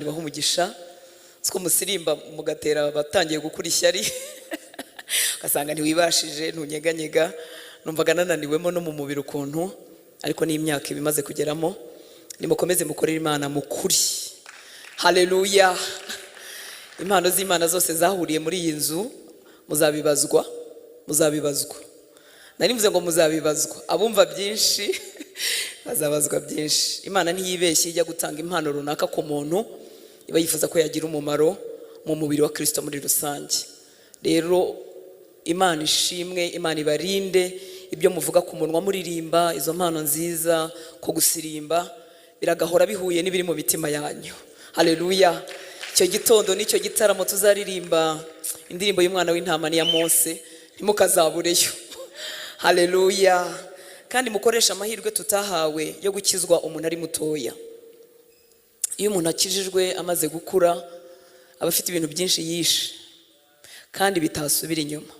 Ibahe umugisha. Siko musirimba mugatera abatangiye gukura ishyari, ugasanga ntiwibashije, ntunyeganyega. Numvaga nananiwemo no mu mubiri ukuntu, ariko n'imyaka iba imaze kugeramo. Nimukomeze mukorere Imana mu kuri. Haleluya! Impano z'Imana zose zahuriye muri iyi nzu, muzabibazwa, muzabibazwa. Nari mvuze ngo muzabibazwa. Abumva byinshi bazabazwa byinshi. Imana ntiyibeshye. Ijya gutanga impano runaka ku muntu, iba yifuza ko yagira umumaro mu mubiri wa Kirisito muri rusange. Rero Imana ishimwe, Imana ibarinde. Ibyo muvuga ku munwa muririmba izo mpano nziza ko gusirimba biragahora bihuye n'ibiri mu mitima yanyu. Haleluya! Icyo gitondo n'icyo gitaramo tuzaririmba indirimbo y'umwana w'intama n'iya Mose, ntimukazabureyo. Haleluya! Kandi mukoreshe amahirwe tutahawe yo gukizwa umuntu ari mutoya. Iyo umuntu akijijwe amaze gukura, aba afite ibintu byinshi yishe kandi bitasubira inyuma.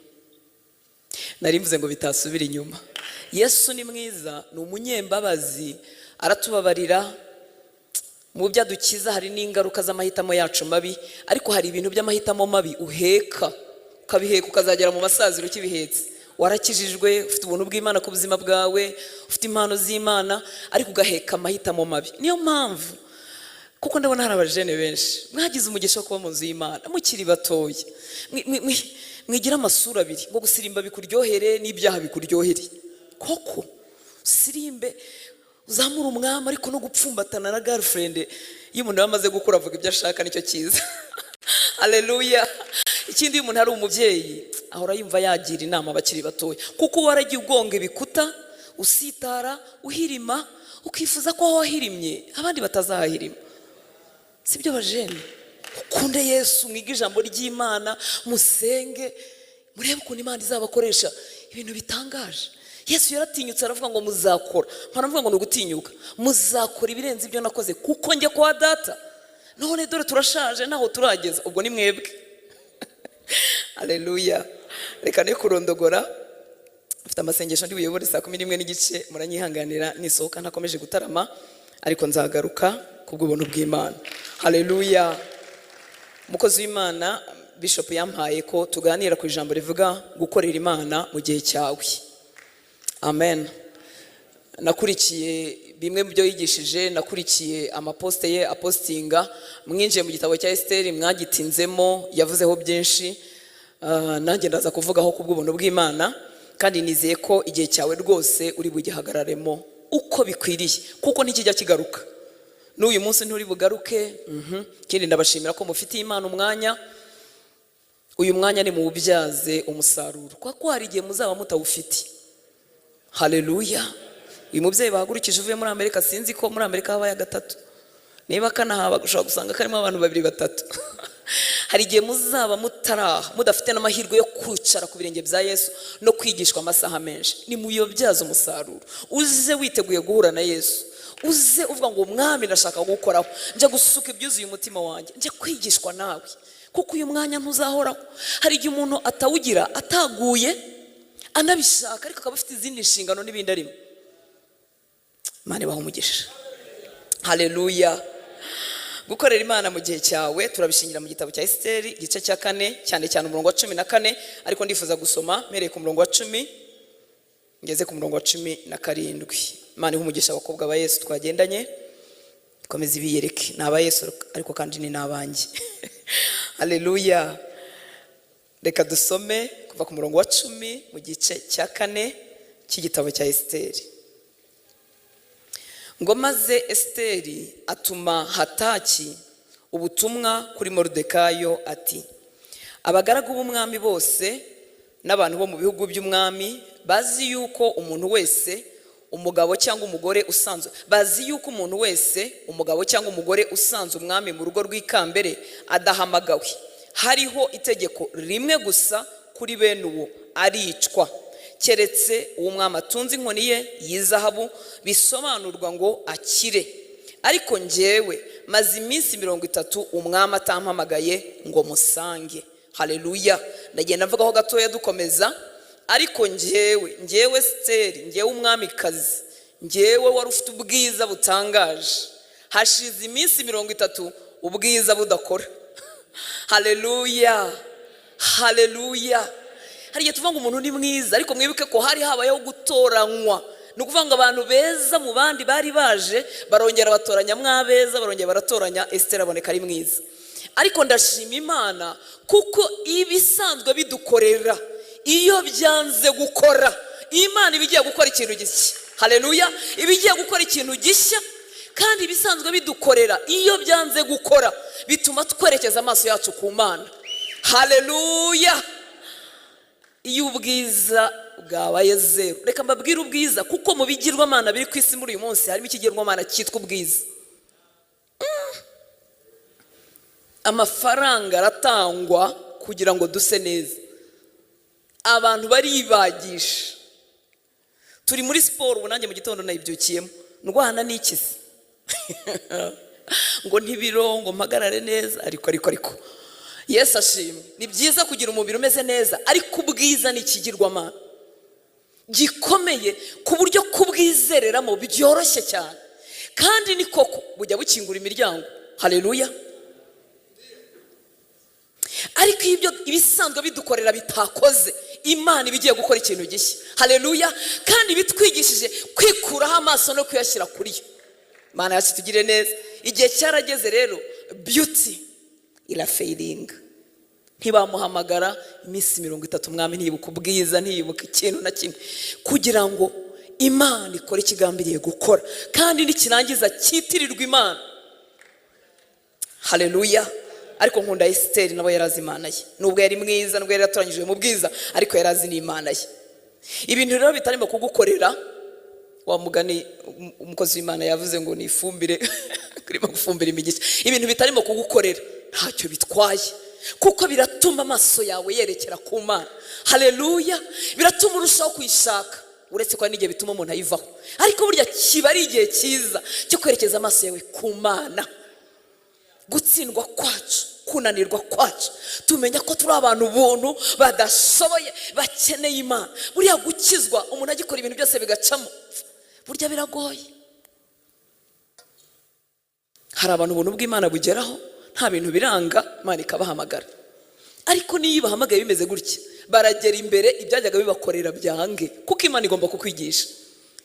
Nari mvuze ngo bitasubira inyuma. Yesu ni mwiza, ni umunyembabazi, aratubabarira. Mu byo adukiza hari n'ingaruka z'amahitamo yacu mabi, ariko hari ibintu by'amahitamo mabi uheka, ukabiheka ukazagera mu masaziro ukibihetse. Warakijijwe, ufite ubuntu bw'Imana ku buzima bwawe, ufite impano z'Imana, ariko ugaheka amahitamo mabi. Niyo mpamvu, kuko ndabona hari abajene benshi mwagize umugisha wo kuba mu nzu y'Imana mukiri batoya, mwigira amasura abiri ngo gusirimba bikuryohere n'ibyaha bikuryohere. Koko sirimbe uzamura umwami, ariko no gupfumbatana na girlfriend. Iyo umuntu aba amaze gukura avuga ibyo ashaka, nicyo cyiza. Haleluya! Ikindi, iyo umuntu ari umubyeyi, ahora yumva yagira inama abakiri batoya, kuko waragiye ugonga ibikuta, usitara, uhirima, ukifuza ko aho wahirimye abandi batazahahirima. Sibyo bajene? Ukunde Yesu, mwige ijambo ry'Imana, musenge, murebe ukuntu Imana izabakoresha ibintu bitangaje. Yesu yaratinyutse aravuga ngo muzakora, mpora ngo ni ugutinyuka, muzakora ibirenze ibyo nakoze kuko njya kwa Data. None dore turashaje, ntaho turageza. Ubwo ni mwebwe. Aleluya! Reka ne kurondogora, mfite amasengesho ndi buyobore saa 11:30. Muranyihanganira nisohoka ntakomeje gutarama, ariko nzagaruka kubw'ubuntu bw'Imana. Haleluya! Umukozi w'Imana Bishop yampaye ko tuganira ku ijambo rivuga gukorera Imana mu gihe cyawe. Amen. Nakurikiye bimwe mu byo yigishije, nakurikiye amaposte ye apostinga. Mwinjiye mu gitabo cya Esiteri, mwagitinzemo, yavuzeho byinshi. Nanjye ndaza kuvugaho kubw'ubuntu bw'Imana, kandi nizeye ko igihe cyawe rwose uri bugihagararemo uko bikwiriye, kuko ntikijya kigaruka. N'uyu munsi nturi bugaruke. Ikindi, ndabashimira ko mufitiye Imana umwanya. Uyu mwanya ni muwubyaze umusaruro, kuko hari igihe muzaba mutawufite. Haleluya! Uyu mubyeyi bahagurukije uvuye muri Amerika, sinzi ko muri Amerika habaye gatatu, niba kanahaba ushobora gusanga karimo abantu babiri, batatu. Hari igihe muzaba mutaraha, mudafite n'amahirwe yo kwicara ku birenge bya Yesu no kwigishwa amasaha menshi. Nimuyobyaze umusaruro. Uze witeguye guhura na Yesu, uze uvuga ngo: "Umwami, ndashaka gukoraho, njya gusuka ibyuzuye umutima wanjye, njya kwigishwa nawe," kuko uyu mwanya ntuzahoraho. Hari igihe umuntu atawugira ataguye anabishaka, ariko akaba afite izindi nshingano n'ibindi arimo. Imana ibaha umugisha. Haleluya! Gukorera Imana mu gihe cyawe turabishingira mu gitabo cya Esiteri, igice cya kane, cyane cyane umurongo wa 14, ariko ndifuza gusoma mpereye ku murongo wa 10 ngeze ku murongo wa 17. Imana iha umugisha abakobwa ba Yesu twagendanye, ikomeza ibiyereke. Ni aba Yesu, ariko kandi ni n'abanjye. Haleluya! Reka dusome kuva ku murongo wa 10 mu gice cya kane cy'igitabo cya Esiteri. Ngo: "Maze Esiteri atuma Hataki ubutumwa kuri Moridekayo ati: 'Abagaragu b'umwami bose n'abantu bo mu bihugu by'umwami bazi yuko umuntu wese, umugabo cyangwa umugore usanzwe, bazi yuko umuntu wese, umugabo cyangwa umugore, usanze umwami mu rugo rw'ikambere adahamagawe, hariho itegeko rimwe gusa kuri bene uwo: aricwa, keretse uwo mwami atunze inkoni ye y'izahabu bisobanurwa ngo akire. Ariko njyewe maze iminsi 30 umwami atampamagaye ngo musange.'" Haleluya! Ndagenda mvugaho gatoya dukomeza. "Ariko njyewe, njyewe Esiteri, njyewe umwamikazi, njyewe wari ufite ubwiza butangaje, hashize iminsi 30 Ubwiza budakora. Haleluya, haleluya. Hari igihe tuvuga ngo umuntu ni mwiza, ariko mwibuke ko hari habayeho gutoranywa. Ni ukuvuga ngo abantu beza mu bandi bari baje barongera batoranya mwabeza, barongera baratoranya, Esiteri aboneka ari mwiza. Ariko ndashima Imana kuko ibisanzwe bidukorera iyo byanze gukora, Imana iba igiye gukora ikintu gishya. Haleluya, iba igiye gukora ikintu gishya. Kandi ibisanzwe bidukorera iyo byanze gukora bituma twerekeza amaso yacu ku Mana. Haleluya. Iyo ubwiza bwabaye zeru, reka mbabwire ubwiza, kuko mu bigirwamana biri ku isi muri uyu munsi harimo ikigirwamana cyitwa ubwiza. Amafaranga aratangwa kugira ngo duse neza, abantu baribagisha, turi muri siporo. Ubu nanjye mu gitondo nayibyukiyemo, ndwana n'ikizi ngo ntibiro ngo mpagarare neza. Ariko Yesu ashimwe, ni byiza kugira umubiri umeze neza, ariko ubwiza ni ikigirwamana gikomeye ku buryo kubwizereramo byoroshye cyane. Kandi ni koko bujya bukingura imiryango. Haleluya. Ariko iyo ibyo ibisanzwe bidukorera bitakoze, Imana iba igiye gukora ikintu gishya. Haleluya. Kandi bitwigishije kwikuraho amaso no kuyashyira kuri yo. Imana yacu tugire neza. Igihe cyarageze rero, beauty irafailinga, ntibamuhamagara iminsi 30. Umwami ntiyibuka ubwiza, ntiyibuka ikintu na kimwe, kugira ngo Imana ikore ikigambiriye gukora, kandi nikirangiza cyitirirwa Imana. Haleluya. Ariko nkunda Esiteri, nawe yari azi Imana ye. Nubwo yari mwiza, nubwo yari yatoranyijwe mu bwiza, ariko yari azi n'Imana ye. Ibintu rero bitarimo kugukorera, wa mugani umukozi w'Imana yavuze ngo ni ifumbire urimo gufumbira imigisha. Ibintu bitarimo kugukorera ntacyo bitwaye, kuko biratuma amaso yawe yerekera ku Mana. Haleluya. Biratuma urushaho kuyishaka, uretse ko hari n'igihe bituma umuntu ayivaho, ariko burya kiba ari igihe cyiza cyo kwerekeza amaso yawe ku Mana. Gutsindwa kwacu, kunanirwa kwacu, tumenya ko turi abantu buntu badashoboye, bakeneye Imana. Buriya gukizwa umuntu agikora ibintu byose bigacamo, burya biragoye. Hari abantu ubuntu bw'Imana bugeraho nta bintu biranga, Imana ikabahamagara. Ariko niyo ibahamagaye bimeze gutya, baragera imbere ibyajyaga bibakorera byange, kuko Imana igomba kukwigisha,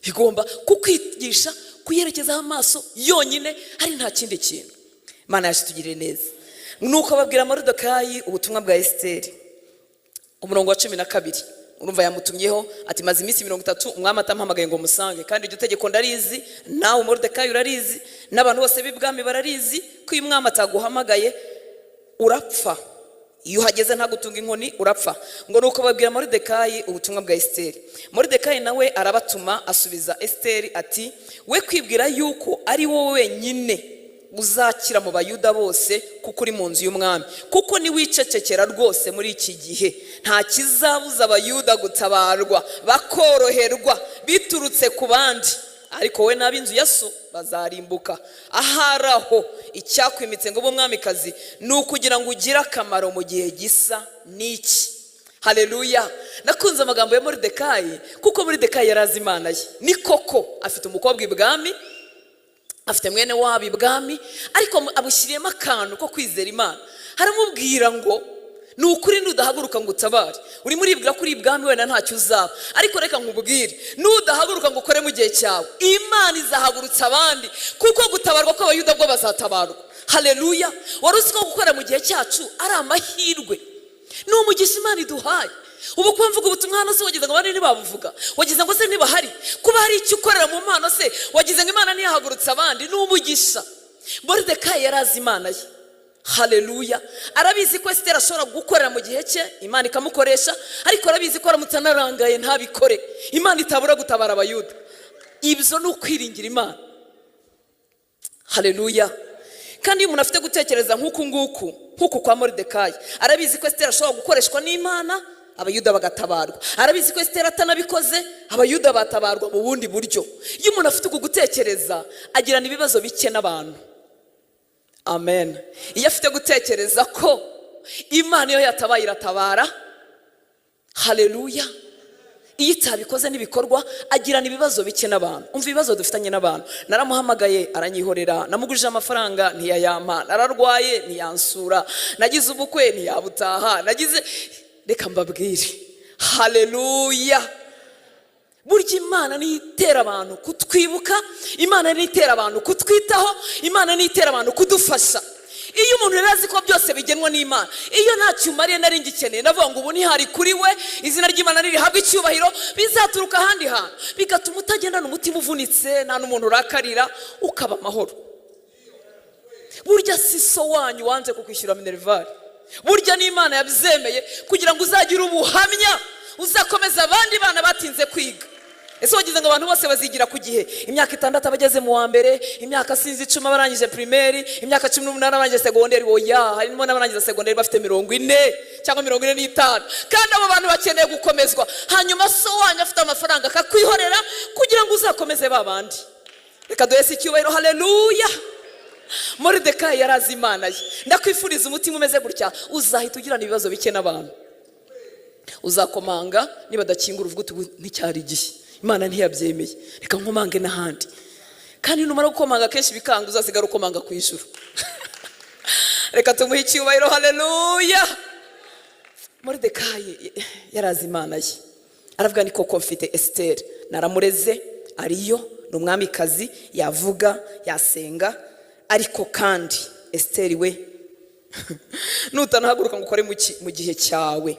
igomba kukwigisha kuyerekezaho amaso yonyine, hari nta kindi kintu. Imana yacu tugirire neza. Nuko babwira Moridekayi ubutumwa bwa Esiteri. Umurongo wa 12, urumva yamutumyeho ati: "Maze iminsi 30 umwami atampamagaye ngo musange, kandi iryo tegeko ndarizi, nawe Moridekayi urarizi, n'abantu bose b'ibwami bararizi, ko iyo umwami ataguhamagaye urapfa. Iyo uhageze ntagutunga inkoni urapfa." Ngo nuko babwira Moridekayi ubutumwa bwa Esiteri. Moridekayi nawe arabatuma, asubiza Esiteri ati: "We kwibwira yuko ari wowe wenyine uzakira mu Bayuda bose kuko uri mu nzu y'umwami, kuko niwicecekera rwose muri iki gihe, nta kizabuza Abayuda gutabarwa bakoroherwa biturutse ku bandi, ariko wowe n'ab'inzu ya so bazarimbuka. Ahari aho icyakwimitse ngo ube umwamikazi ni ukugira ngo ugire akamaro mu gihe gisa n'iki." Haleluya. Nakunze amagambo ya Moridekayi, kuko Moridekayi yari azi Imana ye. Ni koko afite umukobwa ibwami, afite mwene wabo ibwami, ariko amushyiriyemo akantu ko kwizera Imana. Haramubwira ngo: "Ni ukuri, nudahaguruka ngo utabare, urimo uribwira ko uri ibwami wenda ntacyo uzaba, ariko reka nkubwire, nudahaguruka ngo ukore mu gihe cyawe, Imana izahagurutsa abandi, kuko gutabarwa kw'Abayuda bwo bazatabarwa." Haleluya. Wari uzi ko gukora mu gihe cyacu ari amahirwe, ni umugisha Imana iduhaye? Ubu kuba mvuga ubutumwa hano se wagize ngo abandi ntibabuvuga? Wagize ngo se ntibahari? Kuba hari icyo ukorera mu mpano se wagize ngo Imana ntiyahagurutse abandi? Ni umugisha. Moridekayi yari azi Imana ye. Haleluya. Arabizi ko Esiteri ashobora gukorera mu gihe cye, Imana ikamukoresha, ariko arabizi ko aramutse anarangaye ntabikore, Imana itabura gutabara Abayuda. Ibyo ni ukwiringira Imana. Haleluya. Kandi iyo umuntu afite gutekereza nk'uku nguku, nk'uku kwa Moridekayi, arabizi ko Esiteri ashobora gukoreshwa n'Imana, Abayuda bagatabarwa. Arabizi ko Esiteri atanabikoze, Abayuda batabarwa mu bundi buryo. Iyo umuntu afite uku gutekereza, agirana ibibazo bike n'abantu. Amen. Iyo afite gutekereza ko Imana iyo yatabaye iratabara. Haleluya. Iyo itabikoze n'ibikorwa, agirana ibibazo bike n'abantu. Umva ibibazo dufitanye n'abantu: naramuhamagaye aranyihorera, namugurije amafaranga ntiyayampa, nararwaye ntiyansura, nagize ubukwe ntiyabutaha, nagize. Reka mbabwire, haleluya! Burya Imana niyo itera abantu kutwibuka, Imana niyo itera abantu kutwitaho, Imana niyo itera abantu kudufasha. Iyo umuntu rero azi ko byose bigenwa n'Imana, iyo ntacyo umariye nari ngikeneye, ndavuga ngo ubu ntihari kuri we, izina ry'Imana nirihabwa icyubahiro, bizaturuka ahandi hantu, bigatuma utagendana umutima uvunitse, nta n'umuntu urakarira, ukaba amahoro. Burya si so wanyu wanze kukwishyura minerval, burya n'Imana yabyemeye kugira ngo uzagire ubuhamya, uzakomeza abandi bana batinze kwiga. Ese wagize ngo abantu bose bazigira ku gihe? Imyaka 6 abageze mu wa mbere, imyaka sinzi 10 abarangije primaire, imyaka 18 abarangije segonderi. Oya, harimo n'abarangiza segonderi bafite 40 cyangwa 45, kandi abo bantu bakeneye gukomezwa. Hanyuma so wanyu afite amafaranga akakwihorera kugira ngo uzakomeze ba bandi. Reka duhese icyubahiro, haleluya! Moridekayi yari azi Imana ye. Ndakwifuriza umutima umeze gutya, uzahita ugirana ibibazo bike n'abantu. Uzakomanga, niba adakingura uvuga uti: "Ubu nticyari igihe, Imana ntiyabyemeye, reka nkomange n'ahandi." Kandi numara gukomanga kenshi bikanga, uzasigara ukomanga ku ijuru. Reka tumuhe icyubahiro, haleluya! Moridekayi yari azi Imana ye. Aravuga: "Ni koko mfite Esiteri, naramureze, ariyo ni umwamikazi, yavuga, yasenga, ariko kandi Esiteri we, nutanahaguruka ngo ukore mu gihe cyawe,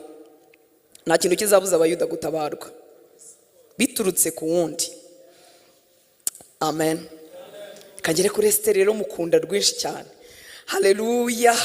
nta kintu kizabuza Abayuda gutabarwa biturutse ku wundi." Amen. Kagere kuri Esiteri rero, mukunda rwinshi cyane, haleluya!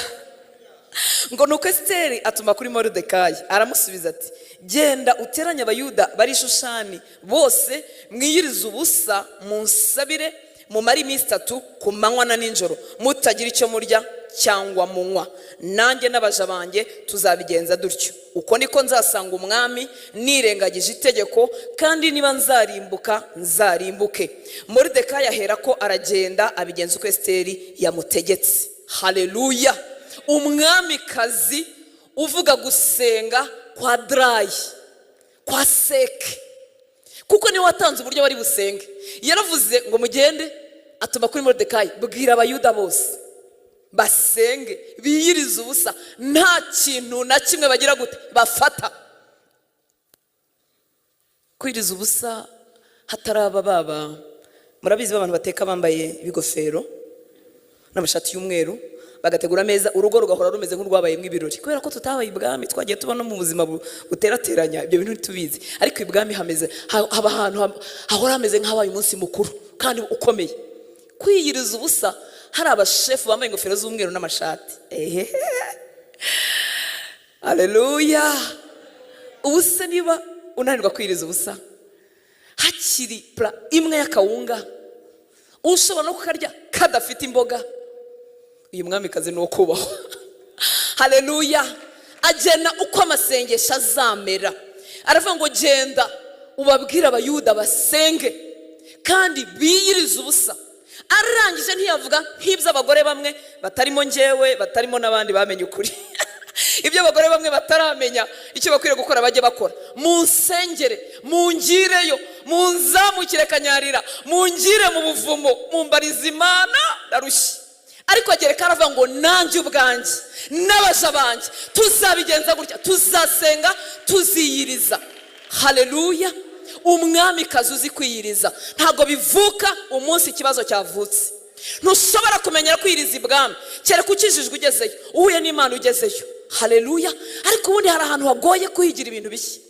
Ngo nuko Esiteri atuma kuri Moridekayi, aramusubiza ati: "Genda uteranye Abayuda bari i Shushani bose, mwiyirize ubusa, munsabire, mumare iminsi 3 ku manywa na nijoro mutagira icyo murya cyangwa munywa. Nanjye n'abaja banjye tuzabigenza dutyo. Uko niko nzasanga umwami nirengagije itegeko, kandi niba nzarimbuka, nzarimbuke." Moridekayi ahera ko aragenda, abigenza uko Esiteri yamutegetse. Haleluya! Umwamikazi uvuga gusenga kwa dry, kwa sec, kuko niwe watanze uburyo bari busenge. Yaravuze ngo mugende, atuma kuri Moridekayi: "Bwira Abayuda bose basenge, biyirize ubusa, nta kintu na kimwe bagira gute bafata." Kwiriza ubusa hataraba baba, murabizi, abantu bateka bambaye ibigofero n'amashati y'umweru, bagategura ameza, urugo rugahora rumeze nk'urwabayemo ibirori. Kubera ko tutabaye ibwami, twagiye tuba no mu buzima buterateranya, ibyo bintu ntitubizi. Ariko ibwami hameze haba ahantu hahora hameze nk'habaye umunsi mukuru kandi ukomeye. Kwiyiriza ubusa hari abashefu bambaye ingofero z'umweru n'amashati, ehehe, aleluya! Ubu se niba unanirwa kwiyiriza ubusa hakiri plat imwe y'akawunga, ushobora no kukarya kadafite imboga, uyu mwamikazi ni uwo kubahwa, haleluya! Agena uko amasengesho azamera. Aravuga ngo: "Genda ubabwire Abayuda basenge kandi biyirize ubusa." Arangije ntiyavuga nk'ibyo abagore bamwe batarimo njyewe, batarimo n'abandi bamenye ukuri, ibyo abagore bamwe bataramenya, icyo bakwiriye gukora bajye bakora: "Munsengere, mungireyo, munzamukire kanyarira, mungire mu buvumo, mumbarize Imana, ndarushye." Ariko agereka aravuga ngo: "Nanjye ubwanjye n'abaja banjye tuzabigenza gutya, tuzasenga, tuziyiriza." Haleluya! Umwamikazi uzi kwiyiriza ntabwo bivuka umunsi ikibazo cyavutse. Ntushobora kumenyera kwiyiriza ibwami kereka ukijijwe, ugezeyo, uhuye n'Imana ugezeyo. Haleluya! Ariko ubundi hari ahantu hagoye kuhigira ibintu bishya.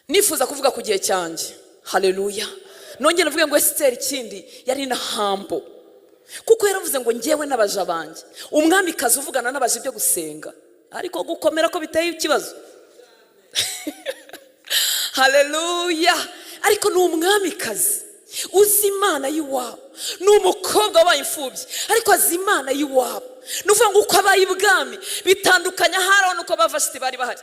Nifuza kuvuga ku gihe cyanjye, haleluya! Nongere mvuge ngo Esiteri ikindi yari na humble, kuko yaravuze ngo: "Ngewe n'abaja banjye." Umwamikazi uvugana n'abaja ibyo gusenga, ariko gukomera ko biteye ikibazo, haleluya! Ariko ni umwamikazi uzi Imana y'iwabo. Ni umukobwa wabaye imfubyi, ariko azi Imana y'iwabo. Ni ukuvuga ngo uko abaye ibwami bitandukanye ahari nuko ba Vashiti bari bahari.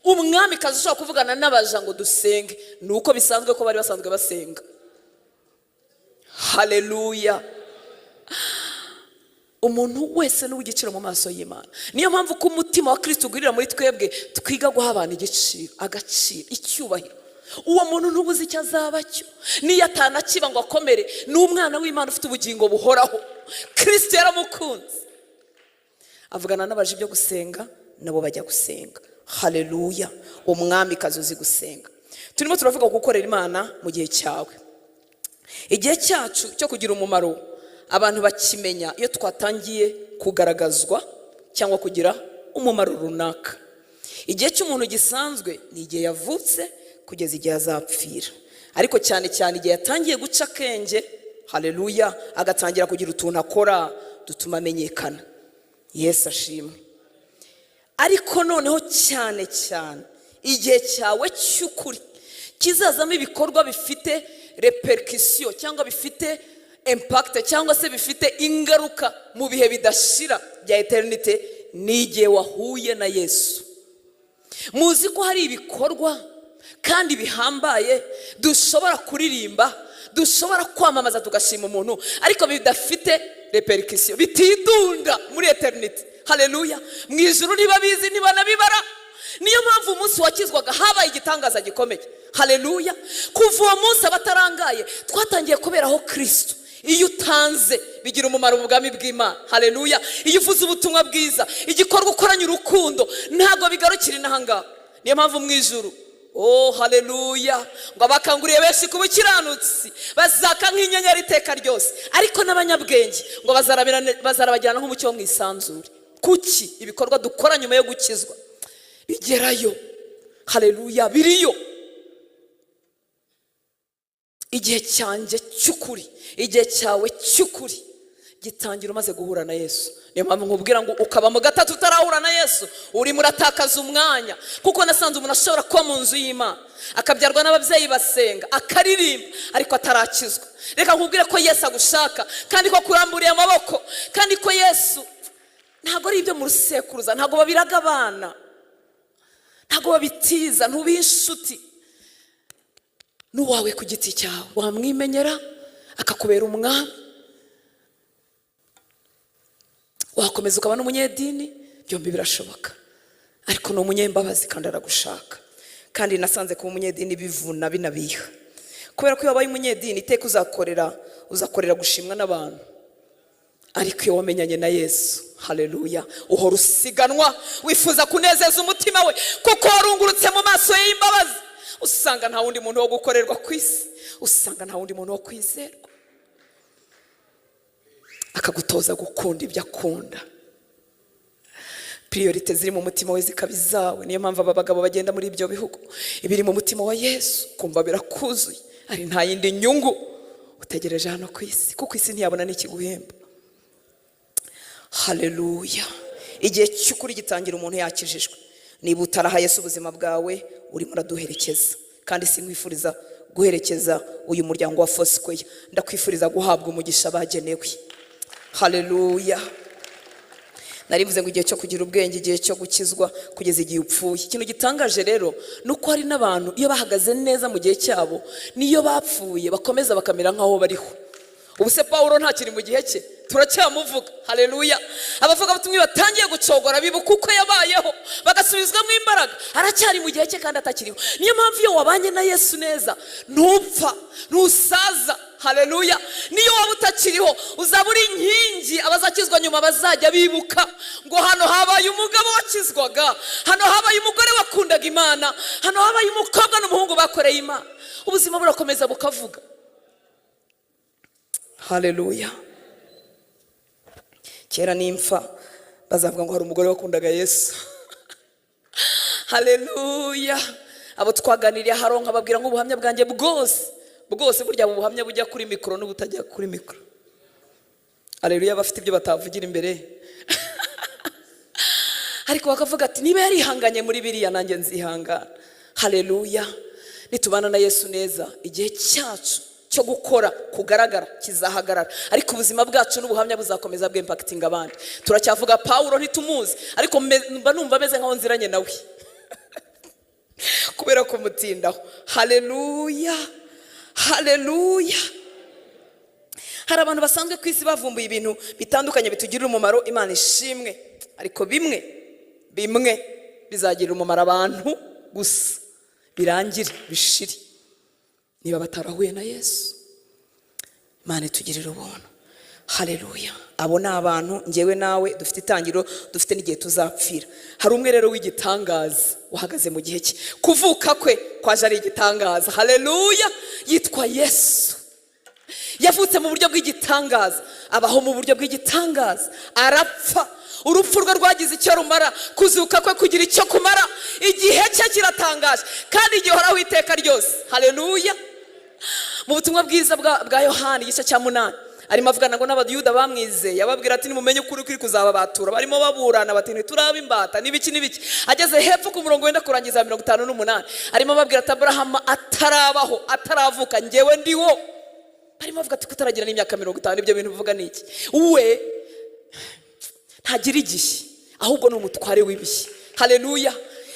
Umwamikazi ushobora kuvugana n'abaja ngo dusenge, ni uko bisanzwe ko bari basanzwe basenga. Haleluya! Umuntu wese ni uw'igiciro mu maso y'Imana. Niyo mpamvu ko umutima wa Kirisito ugwirira muri twebwe, twiga guha abantu igiciro, agaciro, icyubahiro. Uwo muntu ntubuze icyo azaba cyo, niyo atanakiba ngo akomere, ni umwana w'Imana ufite ubugingo buhoraho. Kirisito yaramukunze. Avugana n'abaje ibyo gusenga, nabo bajya gusenga. Haleluya! Umwamikazi uzi gusenga. Turimo turavuga gukorera Imana mu gihe cyawe. Igihe cyacu cyo kugira umumaro abantu bakimenya iyo twatangiye kugaragazwa cyangwa kugira umumaro runaka. Igihe cy'umuntu gisanzwe ni igihe yavutse kugeza igihe azapfira, ariko cyane cyane igihe yatangiye guca akenge, haleluya, agatangira kugira utuntu akora dutuma amenyekana. Yesu ashimwe. Ariko noneho cyane cyane igihe cyawe cy'ukuri kizazamo ibikorwa bifite répercussion cyangwa bifite impact cyangwa se bifite ingaruka mu bihe bidashira bya éternité ni igihe wahuye na Yesu. Muzi ko hari ibikorwa kandi bihambaye dushobora kuririmba, dushobora kwamamaza, tugashima umuntu, ariko bidafite répercussion, bitidunda muri éternité. Haleluya! Mu ijuru ntibabizi, ntibanabibara. Niyo mpamvu umunsi wakizwaga habaye igitangaza gikomeye. Haleluya! Kuva uwo munsi abatarangaye twatangiye kuberaho Kirisito. Iyo utanze bigira umumaro mu bwami bw'Imana. Haleluya! Iyo uvuze ubutumwa bwiza, igikorwa ukoranye urukundo, ntabwo bigarukira inahangaha. Niyo mpamvu mu ijuru, oh haleluya, ngo abakanguriye benshi ku bukiranutsi bazaka nk'inyenyeri iteka ryose, ariko n'abanyabwenge ngo bazarabagirana nk'umucyo wo mu isanzure. Kuki ibikorwa dukora nyuma yo gukizwa bigerayo? Haleluya, biriyo. Igihe cyanjye cy'ukuri, igihe cyawe cy'ukuri gitangira umaze guhura na Yesu. Niyo mpamvu nkubwira ngo ukaba mu gatatu utarahura na Yesu, urimo uratakaza umwanya, kuko nasanze umuntu ashobora kuba mu nzu y'Imana, akabyarwa n'ababyeyi basenga, akaririmba, ariko atarakizwa. Reka nkubwire ko Yesu agushaka kandi ko kuramburiye amaboko, kandi ko Yesu ntabwo ari ibyo mu rusekuruza, ntabwo babiraga abana, ntabwo babitiza, ntubihe inshuti, n'uwawe ku giti cyawe wamwimenyera akakubera umwami. Wakomeza ukaba n'umunyedini, byombi birashoboka, ariko ni umunyembabazi kandi aragushaka. Kandi nasanze kuba umunyedini bivuna, binabiha, kubera ko iyo wabaye umunyedini iteka uzakorera gushimwa n'abantu. Ariko iyo wamenyanye na Yesu, haleluya, uhora usiganwa wifuza kunezeza umutima we, kuko warungurutse mu maso ye y'imbabazi. Usanga nta wundi muntu wo gukorerwa ku isi, usanga nta wundi muntu wo kwizerwa. Akagutoza gukunda ibyo akunda, priorité ziri mu mutima we zikaba izawe. Niyo mpamvu aba bagabo bagenda muri ibyo bihugu, ibiri mu mutima wa Yesu kumva birakuzuye, ari nta yindi nyungu utegereje hano ku isi, kuko isi ntiyabona n'ikiguhemba. Haleluya! Igihe cy'ukuri gitangira umuntu yakijijwe. Niba utaraha Yesu ubuzima bwawe, urimo uraduherekeza, kandi sinkwifuriza guherekeza uyu muryango wa Foursquare, ndakwifuriza guhabwa umugisha bagenewe. Haleluya! Narivuze ngo igihe cyo kugira ubwenge, igihe cyo gukizwa kugeza igihe upfuye. Ikintu gitangaje rero ni uko hari n'abantu iyo bahagaze neza mu gihe cyabo, niyo bapfuye bakomeza bakamera nk'aho bariho. Ubu se Pawulo ntakiri mu gihe cye? Turacyamuvuga. Haleluya! Abavugabutumwa batangiye gucogora bibuka uko yabayeho, bagasubizwamo imbaraga. Aracyari mu gihe cye kandi atakiriho. Niyo mpamvu iyo wabanye na Yesu neza ntupfa, ntusaza. Haleluya! Niyo waba utakiriho, uzaba uri inkingi abazakizwa nyuma bazajya bibuka ngo hano habaye umugabo wakizwaga, hano habaye umugore wakundaga Imana, hano habaye umukobwa n'umuhungu bakoreye Imana. Ubuzima burakomeza bukavuga. Haleluya! Kera nimpfa bazavuga ngo hari umugore wakundaga Yesu. Haleluya! Abo twaganiriye haronka babwira nk'ubuhamya bwanjye bwose bwose. Burya mu buhamya bujya kuri mikoro n'ubutajya kuri mikoro, haleluya, bafite ibyo batavugira imbere, ariko bakavuga ati niba yarihanganye muri biriya, nanjye nzihangana. Haleluya! Nitubana na Yesu neza, igihe cyacu cyo gukora kugaragara kizahagarara, ariko ubuzima bwacu n'ubuhamya buzakomeza bw'impactinga abandi. Turacyavuga Pawulo, ntitumuzi, ariko mba numva ameze nkaho nziranye nawe kubera kumutindaho. Haleluya, haleluya! Hari abantu basanzwe ku isi bavumbuye ibintu bitandukanye bitugirira umumaro, Imana ishimwe, ariko bimwe bimwe bizagirira umumaro abantu gusa, birangire bishire niba batarahuye na Yesu. Imana itugirira ubuntu. Haleluya! Abo ni abantu ngewe nawe dufite itangiriro, dufite n'igihe tuzapfira. Hari umwe rero w'igitangaza wahagaze mu gihe cye. Kuvuka kwe kwaje ari igitangaza. Haleluya! Yitwa Yesu. Yavutse mu buryo bw'igitangaza, abaho mu buryo bw'igitangaza, arapfa. Urupfu rwe rwagize icyo rumara, kuzuka kwe kugira icyo kumara. Igihe cye kiratangaje kandi gihoraho iteka ryose. Haleluya! Mu butumwa bwiza bwa Yohani, igice cya 8, arimo avugana ngo n'Abayuda bamwizeye, ababwira ati: "Nimumenye ukuri, kuri kuzababatura." Barimo baburana bati: "Ntituraba imbata," n'ibiki n'ibiki. Ageze hepfo ku murongo wenda kurangiza, 58, arimo ababwira ati: "Aburahamu atarabaho, ataravuka, ngewe ndiwo." Barimo bavuga ati: "Kutaragira n'imyaka 50, ibyo bintu bivuga ni iki?" We ntagira igihe, ahubwo ni umutware w'ibihe. Haleluya!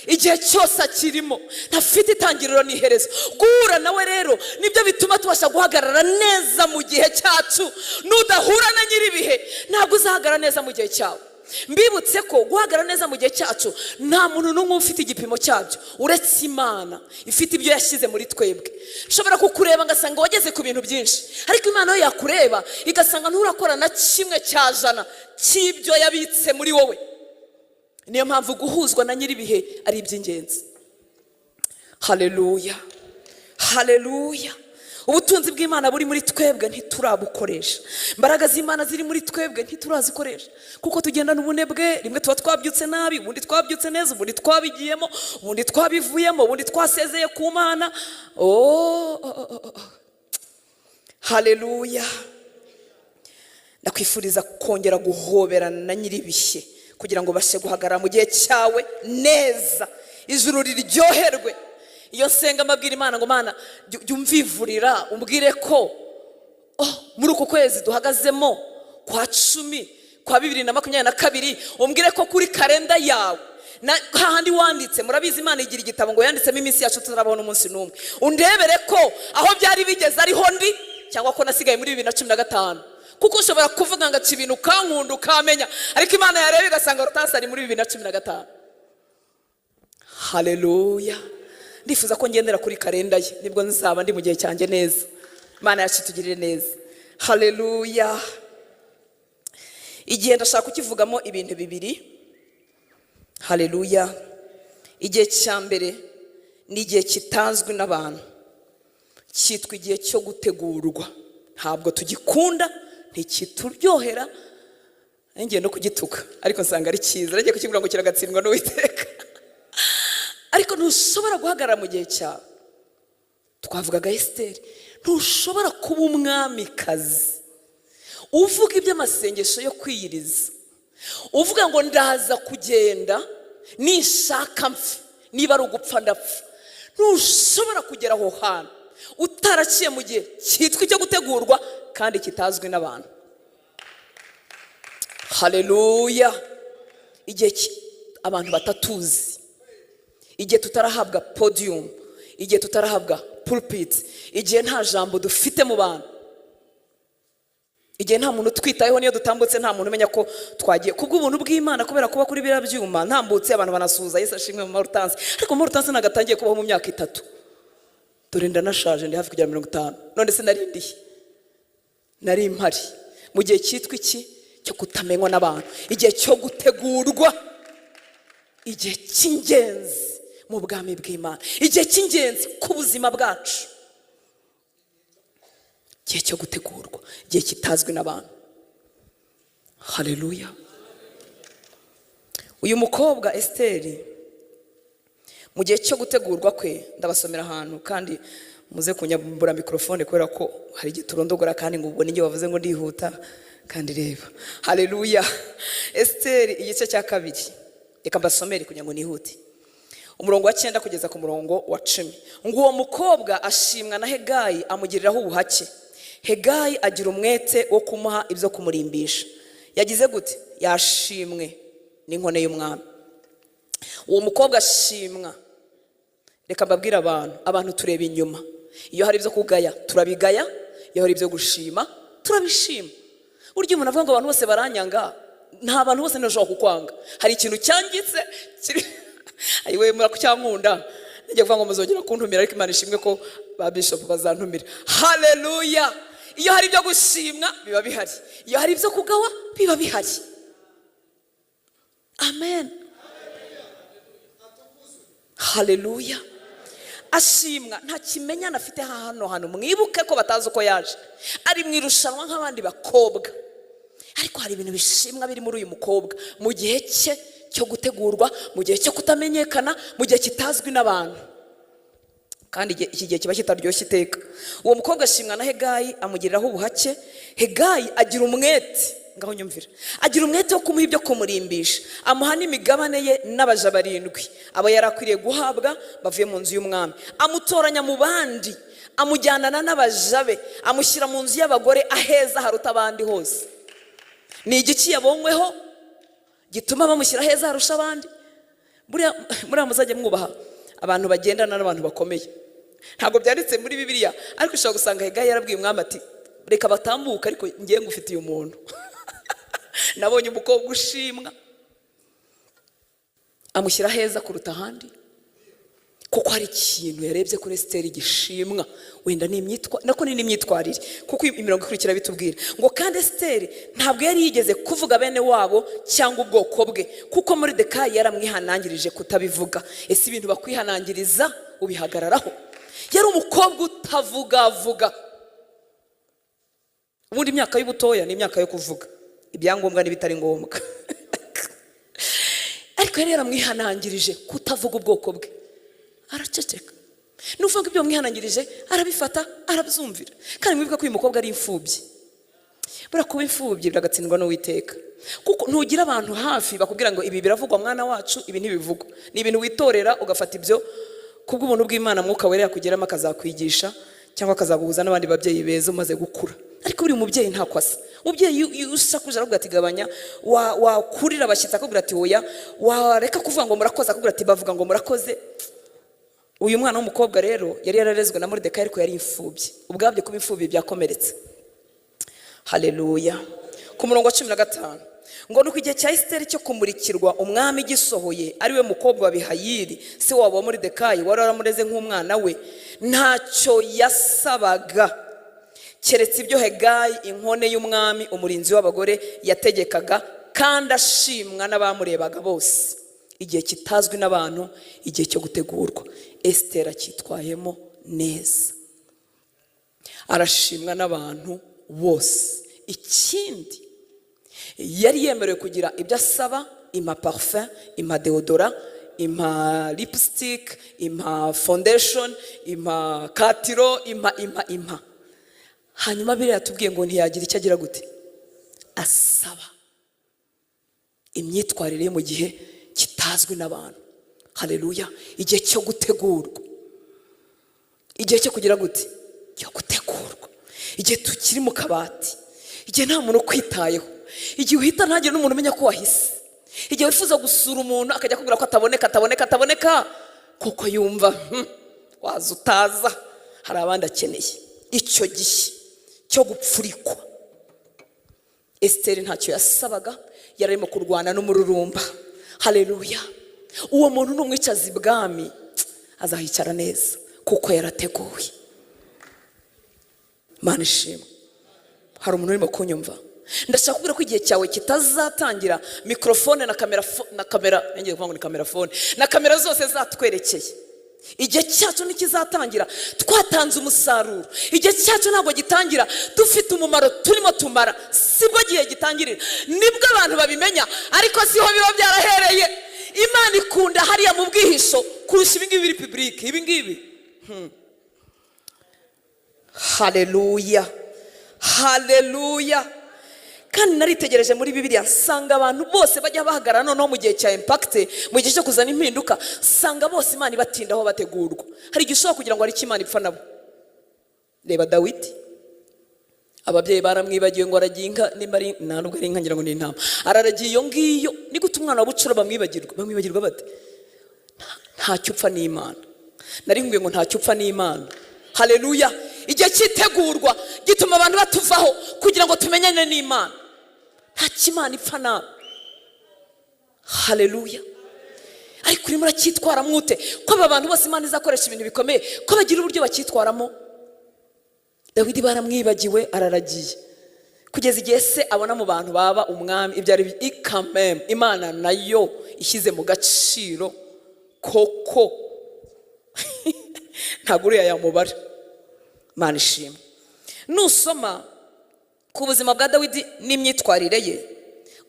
Igihe cyose akirimo, ntafite itangiriro n'iherezo. Guhura nawe rero nibyo bituma tubasha guhagarara neza mu gihe cyacu. Nudahura na nyir'ibihe, ntabwo uzahagarara neza mu gihe cyawe. Mbibutse ko guhagarara neza mu gihe cyacu nta muntu n'umwe ufite igipimo cyabyo uretse Imana ifite ibyo yashyize muri twebwe. Nshobora kukureba ngasanga wageze ku bintu byinshi, ariko Imana yo yakureba igasanga nturakora na kimwe cya jana cy'ibyo yabitse muri wowe. Niyo mpamvu guhuzwa na nyir'ibihe ari iby'ingenzi. Haleluya, haleluya! Ubutunzi bw'Imana buri muri twebwe ntiturabukoresha. Imbaraga z'Imana ziri muri twebwe ntiturazikoresha, kuko tugendana ubunebwe. Rimwe tuba twabyutse nabi, ubundi twabyutse neza, ubundi twabigiyemo, ubundi twabivuyemo, ubundi twasezeye ku Mana. Oh. Haleluya! Ndakwifuriza kongera guhoberana na nyir'ibihe kugira ngo ubashe guhagarara mu gihe cyawe neza, ijuru riryoherwe. Iyo nsenga mbabwira Imana ngo: "Mana, jya umvivurira, umbwire ko, oh, muri uku kwezi duhagazemo kwa 10 kwa 2022, umbwire ko kuri kalenda yawe na hahandi wanditse." Murabizi, Imana igira igitabo ngo yanditsemo iminsi yacu tutarabona umunsi n'umwe. Undebere ko aho byari bigeze ariho ndi, cyangwa ko nasigaye muri 2015, kuko ushobora kuvuga ngo aca ibintu ukankunda ukamenya, ariko Imana yareba igasanga Rutasi ari muri 2015. Haleluya! Ndifuza ko ngendera kuri kalenda ye, nibwo nzaba ndi mu gihe cyanjye neza. Imana yacu itugirire neza. Haleluya! Igihe ndashaka kukivugamo ibintu bibiri. Haleluya! Igihe cya mbere ni igihe kitazwi n'abantu, cyitwa igihe cyo gutegurwa. Ntabwo tugikunda, ntikituryohera. Ngiye no kugituka, ariko nsanga ari cyiza. Nagiye kukibwira ngo kiragatsindwa n'Uwiteka. Ariko ntushobora guhagarara mu gihe cyawe. Twavugaga Esiteri. Ntushobora kuba umwamikazi uvuga iby'amasengesho yo kwiyiriza, uvuga ngo: "Ndaza kugenda, nishaka mpfe, niba ari ugupfa ndapfa." Ntushobora kugera aho hantu utaraciye mu gihe cyitwa icyo gutegurwa kandi kitazwi n'abantu. Haleluya! Igihe abantu batatuzi, igihe tutarahabwa podium, igihe tutarahabwa pulpit, igihe nta jambo dufite mu bantu, igihe nta muntu utwitayeho, niyo dutambutse nta muntu umenya ko twagiye. Kubw'ubuntu bw'Imana, kubera kuba kuri biriya byuma, ntambutse abantu banasuhuza. Yesu ashimwe mu marutansi. Ariko mu marutansi ntabwo atangiye kubaho mu myaka 3. Dore ndanashaje, ndi hafi kugera 50. None se narindiye? Nari mpari mu gihe cyitwa iki cyo kutamenywa n'abantu, igihe cyo gutegurwa, igihe cy'ingenzi mu bwami bw'Imana, igihe cy'ingenzi ku buzima bwacu, igihe cyo gutegurwa, igihe kitazwi n'abantu. Haleluya! Uyu mukobwa Esiteri, mu gihe cyo gutegurwa kwe, ndabasomera ahantu kandi muze kunyambura mikorofone, kubera ko hari igihe turondogora kandi ngo ubwo n'igihe wavuze ngo ndihuta kandi reba. Haleluya! Esiteri igice cya 2, reka mbasomere kugira ngo nihute, umurongo wa 9 kugeza ku murongo wa 10. Ngo uwo mukobwa ashimwa na Hegayi, amugiriraho ubuhake. Hegayi agira umwete wo kumuha ibyo kumurimbisha. Yagize gute? Yashimwe n'inkone y'umwami. Uwo mukobwa ashimwa. Reka mbabwire abantu, abantu tureba inyuma. Iyo hari ibyo kugaya turabigaya, iyo hari ibyo gushima Turabishima. Burya umuntu avuga ngo abantu bose baranyanga, nta bantu bose ntibashobora kukwanga. Hari ikintu cyangitse kiri ayiwe murakucyankunda. Nijya kuvuga ngo muzongera kuntumira, ariko Imana ishimwe ko ba bishop bazantumira. Haleluya! Iyo hari ibyo gushimwa biba bihari, iyo hari ibyo kugawa biba bihari. Amen, haleluya. Ashimwa nta kimenyane afite hano hantu. Mwibuke ko batazi uko yaje, ari mu irushanwa nk'abandi bakobwa, ariko hari ibintu bishimwa biri muri uyu mukobwa mu gihe cye cyo gutegurwa, mu gihe cyo kutamenyekana, mu gihe kitazwi n'abantu. Kandi iki gihe kiba kitaryoshye iteka. Uwo mukobwa ashimwa na Hegayi, amugiriraho ubuhake. Hegayi agira umwete, ngaho nyumvira, agira umwete wo kumuha ibyo kumurimbisha, amuha n'imigabane ye n'abaja barindwi aba yari akwiriye guhabwa bavuye mu nzu y'umwami. Amutoranya mu bandi, amujyanana n'abaja be, amushyira mu nzu y'abagore aheza haruta abandi hose. Ni igiki yabonyweho gituma bamushyira aheza harusha abandi? Buriya buriya muzajya mwubaha abantu bagendana n'abantu bakomeye. Ntabwo byanditse muri Bibiliya, ariko ushobora gusanga Hegayi yarabwiye umwami ati: "Reka batambuke, ariko ngiye ngufitiye umuntu. Nabonye umukobwa ushimwa." Amushyira heza kuruta ahandi kuko hari ikintu yarebye kuri Esiteri gishimwa. Wenda ni imyitwa, nako ni n'imyitwarire, kuko imirongo ikurikira bitubwira ngo: "Kandi Esiteri ntabwo yari yigeze kuvuga bene wabo cyangwa ubwoko bwe, kuko Moridekayi yaramwihanangirije kutabivuga." Ese ibintu bakwihanangiriza ubihagararaho? Yari umukobwa utavugavuga. Ubundi imyaka y'ubutoya ni imyaka yo kuvuga ibyangombwa n'ibitari ngombwa, ariko yari yaramwihanangirije kutavuga ubwoko bwe, araceceka. Ni ukuvuga ngo ibyo bamwihanangirije arabifata, arabyumvira. Kandi mwibuke ko uyu mukobwa ari imfubyi. Buriya kuba imfubyi biragatsindwa n'Uwiteka, kuko ntugira abantu hafi bakubwira ngo: "Ibi biravugwa, mwana wacu, ibi ntibivugwa." Ni ibintu witorera, ugafata ibyo kubw'ubuntu bw'Imana Mwuka Wera yakugeramo, akazakwigisha cyangwa akazaguhuza n'abandi babyeyi beza umaze gukura. Ariko buri mubyeyi ntako asa. Umubyeyi iyo usakuje aravuga ati: "Gabanya." Wakurira abashyitsi akubwira ati: "Oya." Wareka kuvuga ngo "Murakoze", akubwira ati: "Bavuga ngo murakoze." Uyu mwana w'umukobwa rero yari yararezwe na Moridekayi, ariko yari imfubyi. Ubwabyo kuba imfubyi byakomeretse. Haleluya! Ku murongo wa 15 ngo: "Nuko igihe cya Esiteri cyo kumurikirwa umwami gisohoye, ari we mukobwa wa Bihayiri, se wabo wa Moridekayi wari waramureze nk'umwana we, ntacyo yasabaga keretse ibyo Hegayi, inkone y'umwami, umurinzi w'abagore, yategekaga, kandi ashimwa n'abamurebaga bose." Igihe kitazwi n'abantu, igihe cyo gutegurwa, Esiteri acyitwayemo neza, arashimwa n'abantu bose. Ikindi, yari yemerewe kugira ibyo asaba: impa parufe, impa deodorant, impa lipstick, impa foundation, impa katiro, impa, impa, impa. Hanyuma biriya yatubwiye ngo ntiyagira icyo agira gute? Asaba. Imyitwarire ye mu gihe kitazwi n'abantu. Haleluya! Igihe cyo gutegurwa, igihe cyo kugira gute? Cyo gutegurwa. Igihe tukiri mu kabati, igihe nta muntu ukwitayeho, igihe uhita ntagire n'umuntu umenya ko wahise, igihe wifuza gusura umuntu akajya akubwira ko ataboneka, ataboneka, ataboneka, kuko yumva waza utaza, hari abandi akeneye. Icyo gihe cyo gupfurikwa, Esiteri ntacyo yasabaga, yari arimo kurwana n'umururumba. Haleluya! Uwo muntu numwicaza ibwami azahicara neza kuko yarateguwe. Mana ishimwe! Hari umuntu urimo kunyumva? Ndashaka kubwira ko igihe cyawe kitazatangira mikorofone na kamera na kamera, ngiye kuvuga ngo ni kamerafone na kamera zose zatwerekeye. Igihe cyacu ntikizatangira twatanze umusaruro. Igihe cyacu ntabwo gitangira dufite umumaro turimo tumara. Sibwo gihe gitangirira, nibwo abantu babimenya, ariko siho biba byarahereye. Imana ikunda hariya mu bwihisho kurusha ibingibi biri public, ibingibi. Haleluya, haleluya! Kandi naritegereje muri Bibiliya, nsanga abantu bose bajya bahagarara noneho mu gihe cya impact, mu gihe cyo kuzana impinduka, nsanga bose Imana ibatindaho bategurwa. Hari igihe ushobora kugira ngo hari icyo Imana ipfa nabo. Reba Dawidi, ababyeyi baramwibagiwe ngo aragiye inka, nimba ari, nta nubwo ari inka, ngira ngo ni intama araragiye iyo ngiyo. Ni gute umwana wa bucura bamwibagirwa? Bamwibagirwa bate? Ntacyo upfa n'Imana. Nari nkubwiye ngo ntacyo upfa n'Imana. Haleluya! Igihe cyitegurwa gituma abantu batuvaho kugira ngo tumenyane n'Imana. Nta kimana ipfa nabi. Haleluya! Ariko urimo uracyitwara mwute, ko aba bantu bose Imana izakoresha ibintu bikomeye, ko bagira uburyo bacyitwaramo? Dawidi baramwibagiwe, araragiye kugeza igihe se abona mu bantu baba umwami ibyo ari ikameme. Imana nayo ishyize mu gaciro koko, ntabwo uriya yamubara. Imana ishimwe. Nusoma ku buzima bwa Dawidi n'imyitwarire ye,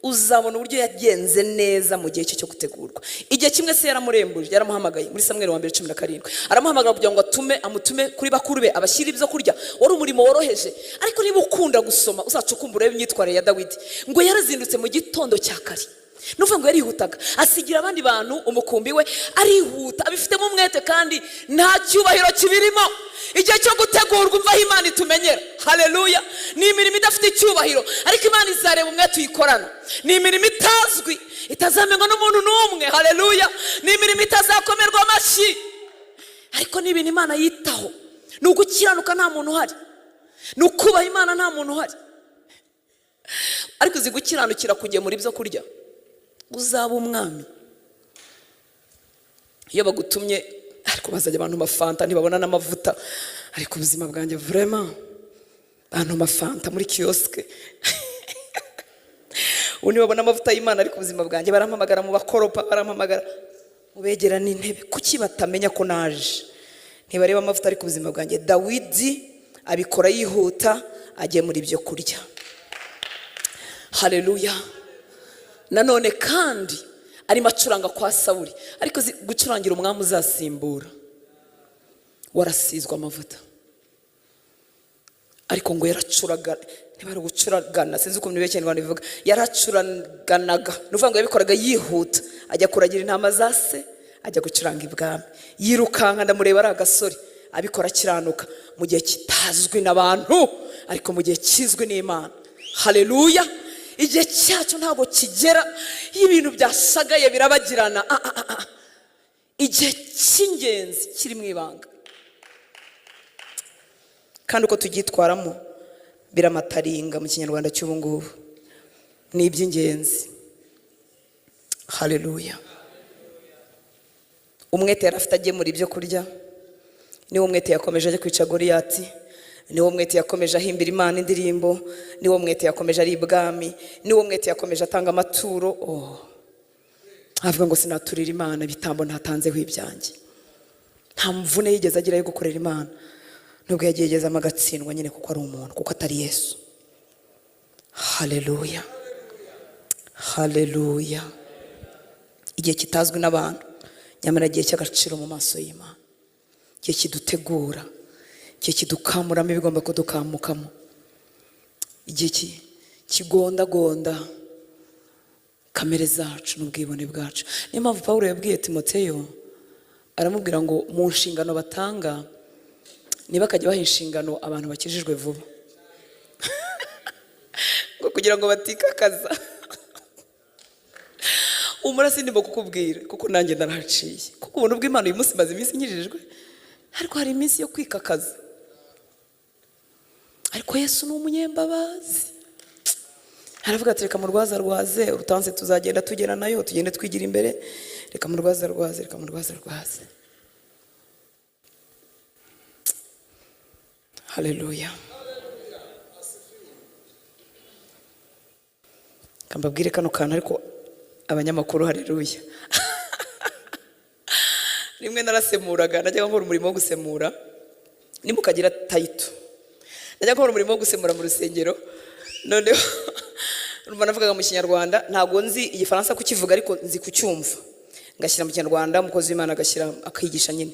uzabona uburyo yagenze neza mu gihe cye cyo gutegurwa. Igihe kimwe se yaramurembuje, yaramuhamagaye muri Samweri wa mbere 17, aramuhamagara kugira ngo atume amutume kuri bakuru be abashyire ibyo kurya. Wari umurimo woroheje, ariko niba ukunda gusoma uzacukumbura urebe imyitwarire ya Dawidi. Ngo yarazindutse mu gitondo cya kare, ni ukuvuga ngo yarihutaga, asigira abandi bantu umukumbi we, arihuta abifitemo umwete kandi nta cyubahiro kibirimo. Igihe cyo gutegurwa, umva aho Imana itumenyera. Haleluya! Ni imirimo idafite icyubahiro, ariko Imana izareba umwete uyikorana. Ni imirimo itazwi, itazamenywa n'umuntu n'umwe. Haleluya! Ni imirimo itazakomerwa amashyi, ariko ni ibintu Imana yitaho. Ni ugukiranuka nta muntu uhari, ni ukubaha Imana nta muntu uhari. Ariko uzi gukiranukira kugemura ibyo kurya, uzaba umwami? Iyo bagutumye, ariko bazajya abantu mafanta, ntibabona n'amavuta. Ariko ubuzima bwanjye, vraiment, bantu mafanta muri kiosque, ubu ntibabona amavuta y'Imana. Ariko ubuzima bwanjye, barampamagara mu bakoropa, barampamagara mu begera n'intebe. Kuki batamenya ko naje? Ntibareba amavuta. Ariko ubuzima bwanjye, Dawidi abikora yihuta, agemura ibyo kurya. Haleluya! Nanone kandi arimo acuranga kwa Sawuri. Ariko gucurangira umwami uzasimbura warasizwe amavuta, ariko ngo yaracuraga, niba ari ugucuragana, sinzi ukuntu Ikinyarwanda bivuga, yaracuraganaga. Ni ukuvuga ngo yabikoraga yihuta, ajya kuragira intama za se, ajya gucuranga ibwami yirukanka. Ndamureba ari agasore, abikora akiranuka mu gihe kitazwi n'abantu, ariko mu gihe kizwi n'Imana. Haleluya! Igihe cyacu ntabwo kigera iyo ibintu byashagaye birabagirana. Ah, ah, ah, ah. Igihe cy'ingenzi kiri mu ibanga, kandi uko tubyitwaramo biramataringa mu Kinyarwanda cy'ubu ngubu. Ni iby'ingenzi. Haleluya! Umwete yari afite agemura ibyo kurya niwo mwete yakomeje ajya kwica Goriyati, niwo mwete yakomeje ahimbira Imana indirimbo, niwo mwete yakomeje ari ibwami, niwo mwete yakomeje atanga amaturo. Oh. Avuga ngo sinaturira Imana ibitambo ntatanzeho ibyanjye. Nta mvune yigeze agira yo gukorera Imana, nubwo yagiye agezamo agatsindwa nyine, kuko ari umuntu, kuko atari Yesu. Haleluya, haleluya! Igihe kitazwi n'abantu, nyamara igihe cy'agaciro mu maso y'Imana, igihe kidutegura, igihe kidukamuramo ibigomba kudukamukamo, igihe kigondagonda kamere zacu n'ubwibone bwacu. Niyo mpamvu Paul yabwiye Timoteyo, aramubwira ngo mu nshingano batanga ntibakajya baha inshingano abantu bakijijwe vuba, ngo kugira ngo batikakaza. Umura ndimo kukubwira, kuko nanjye narahaciye, kuko ubuntu bw'Imana uyu munsi maze iminsi nkijijwe, ariko hari iminsi yo kwikakaza. Ariko Yesu ni umunyembabazi, aravuga ati: "Reka murwaza rwaze urutanse, tuzagenda tugera nayo, tugende twigira imbere. Reka murwaza rwaze, reka murwaza rwaze." Haleluya! Reka mbabwire kano kantu, ariko abanyamakuru, haleluya! Rimwe narasemuraga, najyaga nkora umurimo wo gusemura, nimukagira title, najyaga nkora umurimo wo gusemura mu rusengero. Noneho urumva navugaga mu Kinyarwanda, ntabwo nzi Igifaransa kukivuga, ariko nzi kucyumva, ngashyira mu Kinyarwanda, umukozi w'Imana agashyira, akigisha nyine.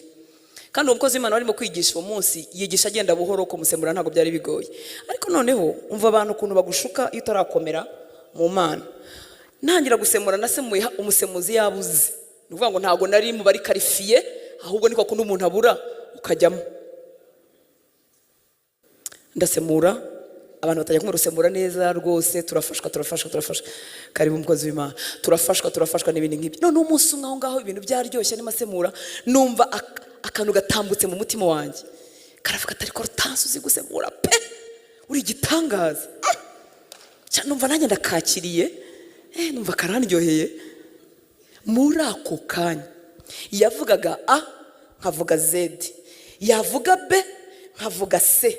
Kandi uwo mukozi w'Imana warimo kwigisha uwo munsi yigisha agenda buhoro, kumusemura ntabwo byari bigoye. Ariko noneho umva abantu ukuntu bagushuka iyo utarakomera mu Mana. Ntangira gusemura, nasemuye umusemuzi yabuze. Ni ukuvuga ngo ntabwo nari mu bari qualifié, ahubwo niko kundi umuntu abura ukajyamo. Ndasemura, abantu batajya kumurusemura neza rwose, turafashwa, turafashwa, turafashwa, karibu umukozi w'Imana, turafashwa, turafashwa n'ibindi nk'ibyo. None umunsi umwe aho ngaho ibintu byaryoshye, arimo asemura, numva akantu gatambutse mu mutima wanjye. Karavuga ati: "Ariko Rutansi, uzi gusemura pe, uri igitangaza." Numva nanjye ndakakiriye, numva karandyoheye. Muri ako kanya yavugaga A nkavuga Z, yavuga B nkavuga C,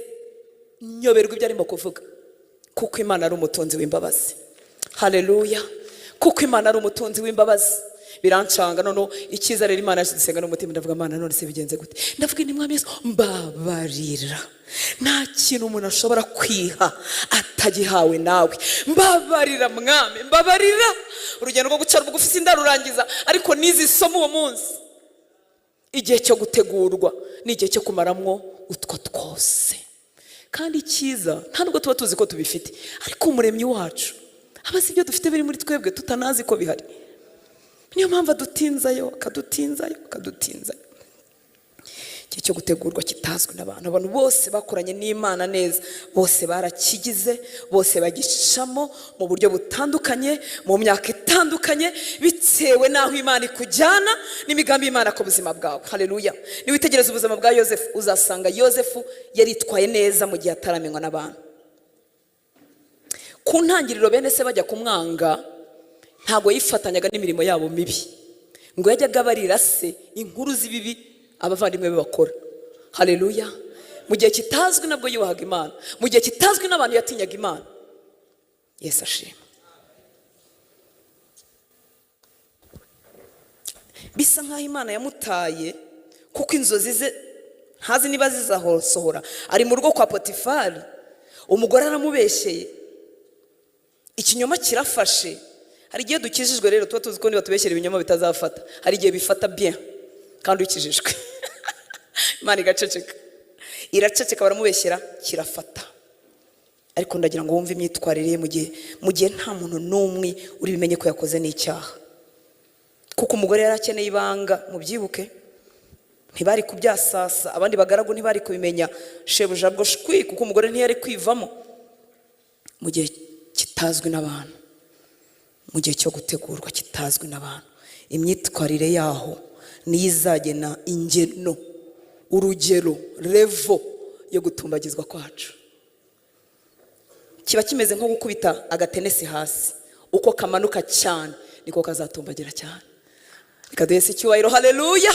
nyoberwa ibyo arimo kuvuga, kuko Imana ari umutunzi w'imbabazi. Haleluya! Kuko Imana ari umutunzi w'imbabazi. Birancanga. Noneho icyiza rero, Imana yashyize n'umutima. Ndavuga: "Imana, none se bigenze gute?" Ndavuga: "Ni Mwami Yesu, mbabarira. Nta kintu umuntu ashobora kwiha atagihawe nawe. Mbabarira Mwami, mbabarira." Urugendo rwo guca bugufi sindarurangiza, ariko nize isomo uwo munsi. Igihe cyo gutegurwa ni igihe cyo kumaramwo utwo twose. Kandi icyiza, nta nubwo tuba tuzi ko tubifite, ariko Umuremyi wacu aba azi ibyo dufite biri muri twebwe tutanazi ko bihari. Niyo mpamvu adutinzayo, akadutinzayo, akadutinzayo. Igihe cyo gutegurwa kitazwi n'abantu. Abantu bose bakoranye n'Imana neza, bose barakigize, bose bagicamo mu buryo butandukanye, mu myaka itandukanye, bitewe n'aho Imana ikujyana n'imigambi y'Imana ku buzima bwawe. Haleluya! Niwitegereza ubuzima bwa Yosefu, uzasanga Yosefu yaritwaye neza mu gihe ataramenywa n'abantu. Ku ntangiriro, bene se bajya kumwanga, ntabwo yifatanyaga n'imirimo yabo mibi. Ngo yajyaga abarira se inkuru z'ibibi abavandimwe be bakora. Haleluya! Mu gihe kitazwi nabwo yubahaga Imana. Mu gihe kitazwi n'abantu yatinyaga Imana. Yesu ashima. Bisa nk'aho Imana yamutaye, kuko inzozi ze ntazi niba zizasohora. Ari mu rugo kwa Potifari, umugore aramubeshyeye, ikinyoma kirafashe. Hari igihe dukijijwe rero tuba tuzi ko niba tubeshyera ibinyoma bitazafata. Hari igihe bifata bien kandi ukijijwe, Imana igaceceka, iraceceka. Baramubeshyera kirafata. Ariko ndagira ngo wumve imyitwarire ye mu gihe nta muntu n'umwe uri bimenye ko yakoze n'icyaha, kuko umugore yari akeneye ibanga. Mubyibuke, ntibari kubyasasa, abandi bagaragu ntibari kubimenya, shebuja bwo shwi, kuko umugore ntiyari kwivamo. Mu gihe kitazwi n'abantu, mu gihe cyo gutegurwa kitazwi n'abantu, imyitwarire yaho niyo izagena ingeno, urugero, level yo gutumbagizwa kwacu. Kiba kimeze nko gukubita agatenesi hasi: uko kamanuka cyane niko kazatumbagira cyane. Reka duhese icyubahiro. Haleluya!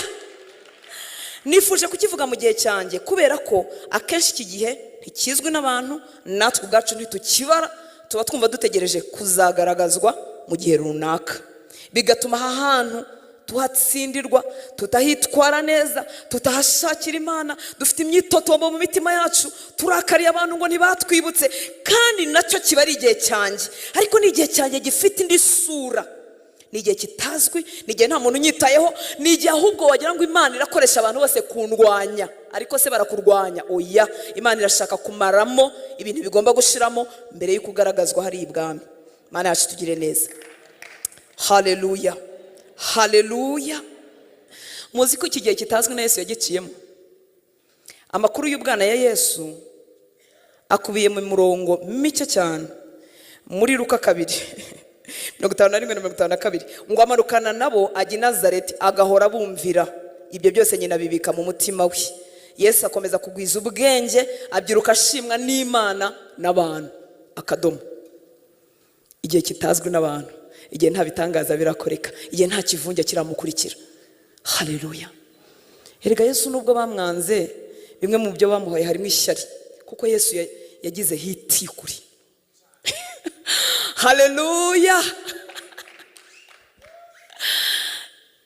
Nifuje kukivuga mu gihe cyanjye kubera ko akenshi iki gihe ntikizwi n'abantu, natwe ubwacu ntitukibara. Tuba twumva dutegereje kuzagaragazwa mu gihe runaka, bigatuma aha hantu tuhatsindirwa, tutahitwara neza, tutahashakira Imana. Dufite imyitotombo mu mitima yacu, turakariye abantu ngo ntibatwibutse. Kandi nacyo kiba ari igihe cyanjye, ariko ni igihe cyanjye gifite indi sura. Ni igihe kitazwi, ni igihe nta muntu unyitayeho, ni igihe ahubwo wagira ngo Imana irakoresha abantu bose kundwanya. Ariko se barakurwanya? Oya, Imana irashaka kumaramo ibintu bigomba gushiramo mbere y'uko ugaragazwa hari ibwami. Imana yacu tugire neza. Haleluya, haleluya! Muzi ko iki gihe kitazwi na Yesu yagiciyemo. Amakuru y'ubwana ya Yesu akubiye mu murongo mike cyane muri Luka 2:51 na 52, ngo: "Amanukana nabo ajya i Nazareti, agahora bumvira. Ibyo byose nyina abibika mu mutima we. Yesu akomeza kugwiza ubwenge, abyiruka ashimwa n'Imana n'abantu." Akadomo. Igihe kitazwi n'abantu, igihe nta bitangaza birakoreka, igihe nta kivunge kiramukurikira. Haleluya! Erega Yesu nubwo bamwanze, bimwe mu byo bamuhaye harimo ishyari, kuko Yesu yagize hit kuri. Haleluya!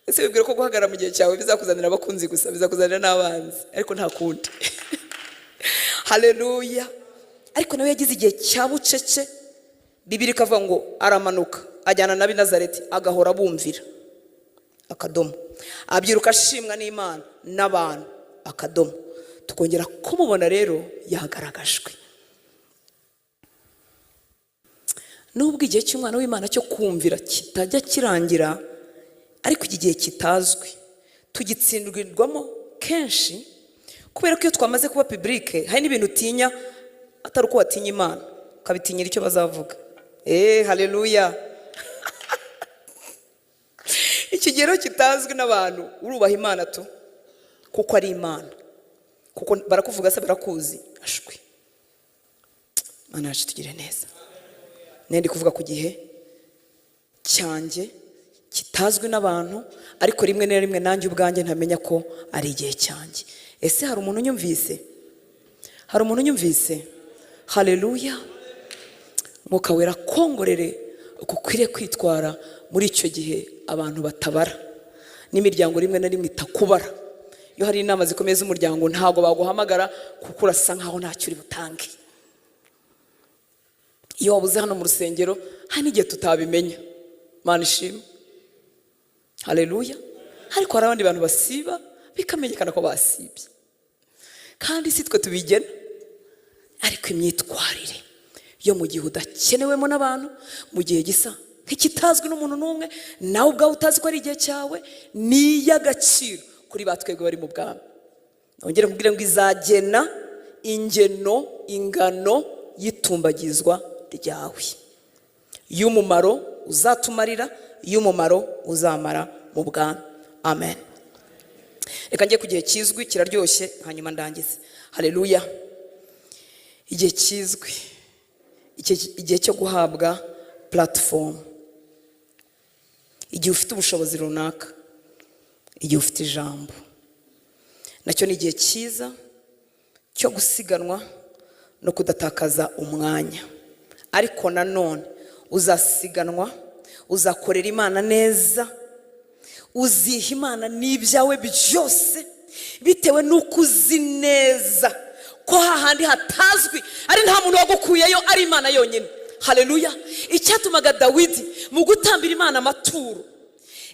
Ese wibwira ko guhagarara mu gihe cyawe bizakuzanira abakunzi gusa? Bizakuzanira n'abanzi, ariko nta kundi. Haleluya! Ariko nawe yagize igihe cya bucece. Bibiri ikavuga ngo: "Aramanuka ajyana na Nazareti, agahora bumvira." Akadomo. "Abyiruka ashimwa n'Imana n'abantu." Akadomo. Tukongera kumubona rero yagaragajwe. Nubwo igihe cy'umwana w'Imana cyo kumvira kitajya kirangira, ariko iki gihe kitazwi tugitsindirwamo kenshi, kubera ko iyo twamaze kuba public, hari n'ibintu utinya atari uko watinya Imana, ukabitinyira icyo bazavuga. Eee, haleluya! Ikigero kitazwi n'abantu, urubaha Imana tu kuko ari Imana, Kuko barakuvuga se barakuzi? Ashwi, Mana yacu, tugire neza. Nenda kuvuga ku gihe cyanjye kitazwi n'abantu, ariko rimwe na rimwe nanjye ubwanjye ntamenya ko ari igihe cyanjye. Ese hari umuntu unyumvise? Hari umuntu unyumvise? Haleluya! Mwuka Wera kongorere uko ukwiriye kwitwara muri icyo gihe abantu batabara, n'imiryango rimwe na rimwe itakubara. Iyo hari inama zikomeye z'umuryango, ntabwo baguhamagara kuko urasa nkaho ntacyo uri butange. Iyo wabuze hano mu rusengero, hari n'igihe tutabimenya. Mana ishimwe, haleluya! Ariko hari abandi bantu basiba bikamenyekana ko basibye, kandi si twe tubigena. Ariko imyitwarire yo mu gihe udakenewemo n'abantu, mu gihe gisa nk'ikitazwi n'umuntu n'umwe, nawe ubwawe utazi ko ari igihe cyawe, ni iy'agaciro kuri ba twebwe bari mu bwami. Nongere nkubwire ngo izagena ingeno, ingano y'itumbagizwa ryawe, y'umumaro uzatumarira, y'umumaro uzamara mu bwami. Amen. Reka njye ku gihe kizwi, kiraryoshye, hanyuma ndangize. Haleluya! Igihe kizwi, igihe cyo guhabwa platform, igihe ufite ubushobozi runaka, igihe ufite ijambo, nacyo ni igihe cyiza cyo gusiganwa no kudatakaza umwanya. Ariko nanone uzasiganwa, uzakorera Imana neza, uziha Imana n'ibyawe byose, bitewe n'uko uzi neza ko hahandi hatazwi ari nta muntu wagukuyeyo, ari Imana yonyine. Haleluya! Icyatumaga Dawidi mu gutambira Imana amaturo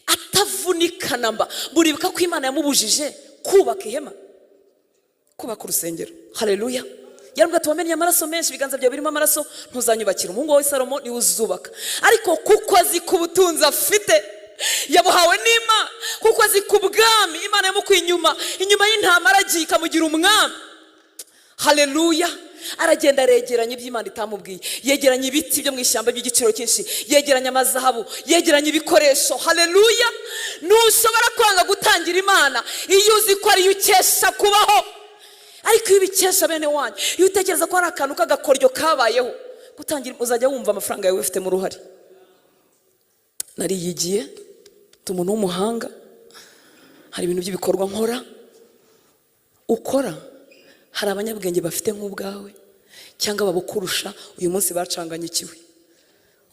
atavunika namba, muribuka ko Imana yamubujije kubaka ihema, kubaka urusengero. Haleluya! Yarambwira ati: "Wamennye amaraso menshi, ibiganza byawe birimo amaraso, ntuzanyubakira. Umuhungu wawe Salomo niwe uzubaka." Ariko kuko azi ko ubutunzi afite yabuhawe n'Imana, kuko azi ku bwami Imana yamukuye inyuma y'intama, aragiye ikamugira umwami. Haleluya! Aragenda aregeranya ibyo Imana itamubwiye, yegeranya ibiti byo mu ishyamba by'igiciro cyinshi, yegeranya amazahabu, yegeranya ibikoresho. Haleluya! Ntushobora kwanga gutangira Imana iyo uzi ko ariyo ukesha kubaho. Ariko iyo ubikesha bene wanyu, iyo utekereza ko hari akantu k'agakoryo kabayeho gutangira, uzajya wumva amafaranga yawe ufitemo uruhare. Nariyigiye, ndi umuntu w'umuhanga, hari ibintu by'ibikorwa nkora ukora. Hari abanyabwenge bafite nk'ubwawe cyangwa babukurusha, uyu munsi bacanganyikiwe.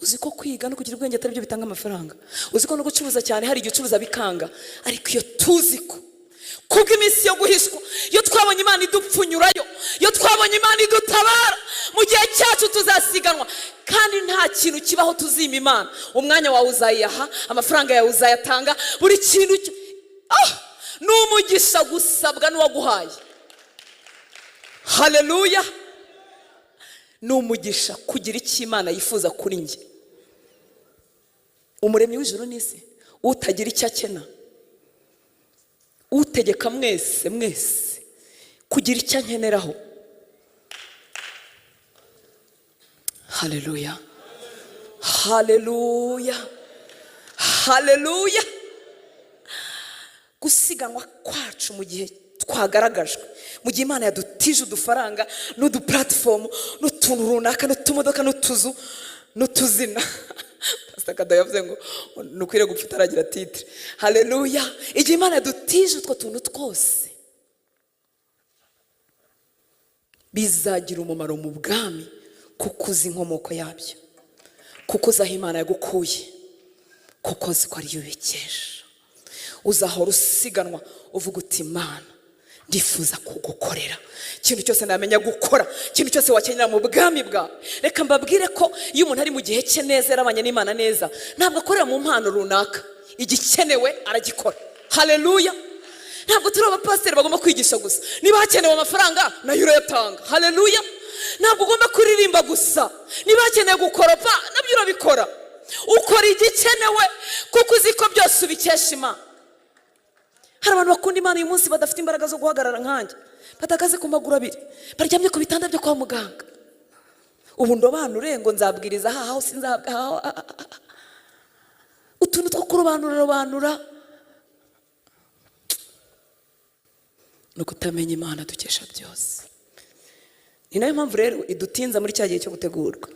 Uzi ko kwiga no kugira ubwenge atari byo bitanga amafaranga? Uzi ko no gucuruza cyane hari igihe ucuruza bikanga? Ariko iyo tuzi ko kubw'iminsi yo guhishwa, iyo twabonye Imana idupfunyurayo, iyo twabonye Imana idutabara mu gihe cyacu, tuzasiganwa kandi nta kintu kibaho tuzima Imana. Umwanya wawe uzayiha, amafaranga yawe uzayatanga, buri kintu ni umugisha gusabwa n'uwaguhaye. Haleluya! Ni umugisha kugira icyo Imana yifuza kuri njye. Umuremyi w'ijuru n'isi, utagira icyo akena, utegeka mwese mwese, kugira icyo ankeneraho. Haleluya, haleluya, haleluya! Gusiganwa kwacu mu gihe twagaragajwe, mu gihe Imana yadutije udufaranga n'uduplatform n'utuntu runaka n'utumodoka n'utuzu n'utuzina. Pastor Kado yavuze ngo ntukwiriye gupfa utaragira titre. Haleluya! Igihe Imana yadutije utwo tuntu twose, bizagira umumaro mu bwami, kuko uzi inkomoko yabyo, kuko uzi aho Imana yagukuye, kuko uzi ko ariyo ubikesha. Uzahora usiganwa uvuga uti: "Imana, ndifuza kugukorera ikintu cyose namenya gukora, ikintu cyose wakenera mu bwami bwawe." Reka mbabwire ko iyo umuntu ari mu gihe cye neza, yarabanye n'Imana neza, ntabwo akorera mu mpano runaka, igikenewe aragikora. Haleluya! Ntabwo turi abapasiteri bagomba kwigisha gusa. Niba hakenewe amafaranga, nayo urayatanga. Haleluya! Ntabwo ugomba kuririmba gusa. Niba hakenewe gukoropa, nabyo urabikora. Ukora igikenewe kuko uzi ko byose ubikesha Imana. Hari abantu bakunda Imana uyu munsi badafite imbaraga zo guhagarara nkanjye, badahagaze ku maguru abiri, baryamye ku bitanda byo kwa muganga. Ubu ndobanure ngo nzabwiriza haha, sinzabwa utuntu two kurobanura robanura. Ni ukutamenya Imana dukesha byose. Ni nayo mpamvu rero idutinza muri cya gihe cyo gutegurwa.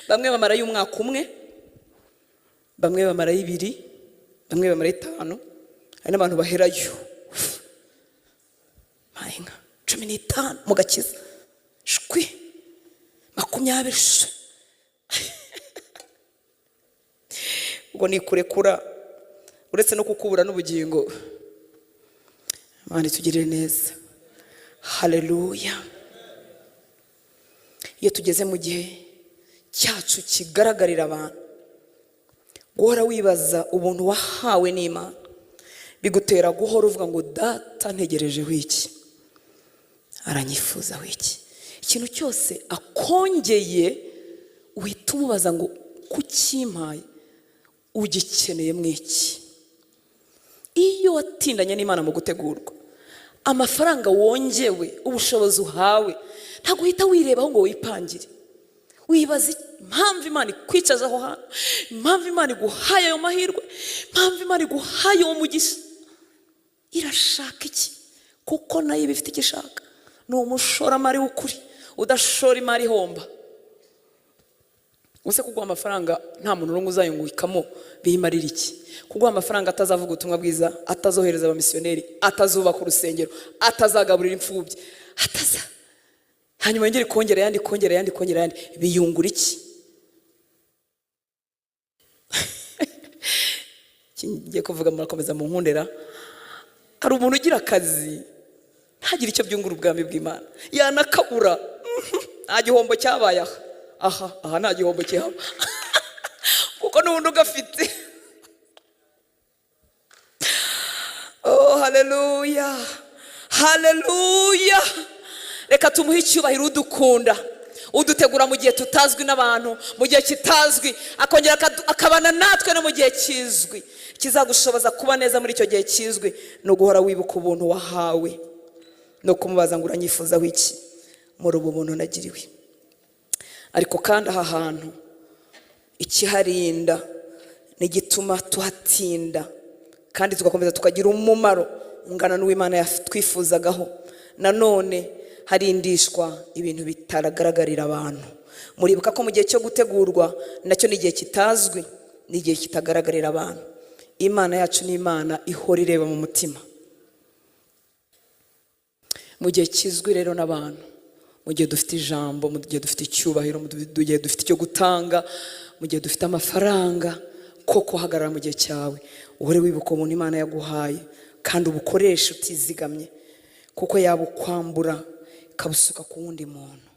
Bamwe bamarayo umwaka umwe, bamwe bamarayo 2, bamwe bamarayo 5. Hari n'abantu baherayo mayinka 15 mu gakiza, shwi 20 shwi. Ubwo ni kurekura, uretse no kukubura n'ubugingo. Imana itugirire neza. Haleluya. Iyo tugeze mu gihe cyacu kigaragarira abantu, guhora wibaza ubuntu wahawe n'Imana bigutera guhora uvuga ngo data ntegerejeho iki, aranyifuzaho iki. Ikintu cyose akongeye uhita umubaza ngo kukimpaye ugikeneye mwiki. Iyo watindanye n'Imana mu gutegurwa, amafaranga wongewe, ubushobozi uhawe, ntabwo uhita wirebaho ngo wipangire. Wibaza impamvu Imana ikwicaza aho hantu, impamvu Imana iguhaye ayo mahirwe, impamvu Imana iguhaye uwo mugisha. Irashaka iki? Kuko nayo iba ifite icyo ishaka. Ni umushoramari w'ukuri udashora imari ihomba. Use kuguha amafaranga nta muntu n'umwe uzayungukamo biyimarira iki? Kuguha amafaranga atazavuga ubutumwa bwiza, atazohereza abamisiyoneri, atazubaka urusengero, atazagaburira imfubyi, ataza hanyuma yongere kongera ayandi, kongera ayandi, kongera ayandi, biyungura iki? Ngiye kuvuga murakomeza mu nkundera. Hari umuntu ugira akazi ntagire icyo byungura ubwami bw'Imana, yanakabura. Nta gihombo cyabaye aha aha aha, nta gihombo kihaba kuko n'ubundi ugafite. Oh, haleluya, haleluya. Reka tumuhe icyubahiro udukunda, udutegura mu gihe tutazwi n'abantu, mu gihe kitazwi, akongera akabana natwe no mu gihe kizwi. Kizagushoboza kuba neza muri icyo gihe kizwi ni uguhora wibuka ubuntu wahawe no kumubaza ngo uranyifuzaho iki muri ubu buntu nagiriwe. Ariko kandi aha hantu ikiharinda n'igituma tuhatinda kandi tugakomeza tukagira umumaro ungana n'uw'Imana yatwifuzagaho, nanone harindishwa ibintu bitagaragarira abantu. Muribuka ko mu gihe cyo gutegurwa nacyo ni igihe kitazwi, ni igihe kitagaragarira abantu. Imana yacu ni Imana ihora ireba mu mutima. Mu gihe kizwi rero n'abantu, mu gihe dufite ijambo, mu gihe dufite icyubahiro, mu gihe dufite icyo gutanga, mu gihe dufite amafaranga, koko hagarara mu gihe cyawe, uhore wibuka ubuntu Imana yaguhaye kandi ubukoreshe utizigamye, kuko yabukwambura ikabusuka ku wundi muntu.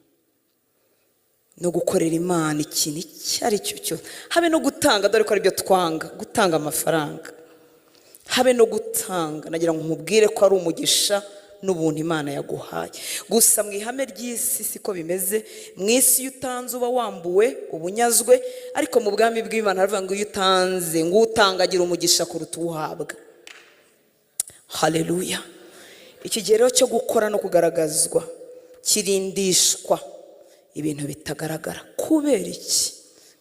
No gukorera Imana ikintu icyo ari cyo cyose, habe no gutanga, dore ko aribyo twanga, gutanga amafaranga, habe no gutanga. Nagira ngo nkubwire ko ari umugisha n'ubuntu Imana yaguhaye. Gusa mu ihame ry'isi siko bimeze. Mu isi iyo utanze uba wambuwe, ubunyazwe, ariko mu bwami bw'Imana haravuga ngo iyo utanze, ngo utanga agira umugisha kuruta uwuhabwa. Haleluya. Iki gihe rero cyo gukora no kugaragazwa kirindishwa ibintu bitagaragara. Kubera iki?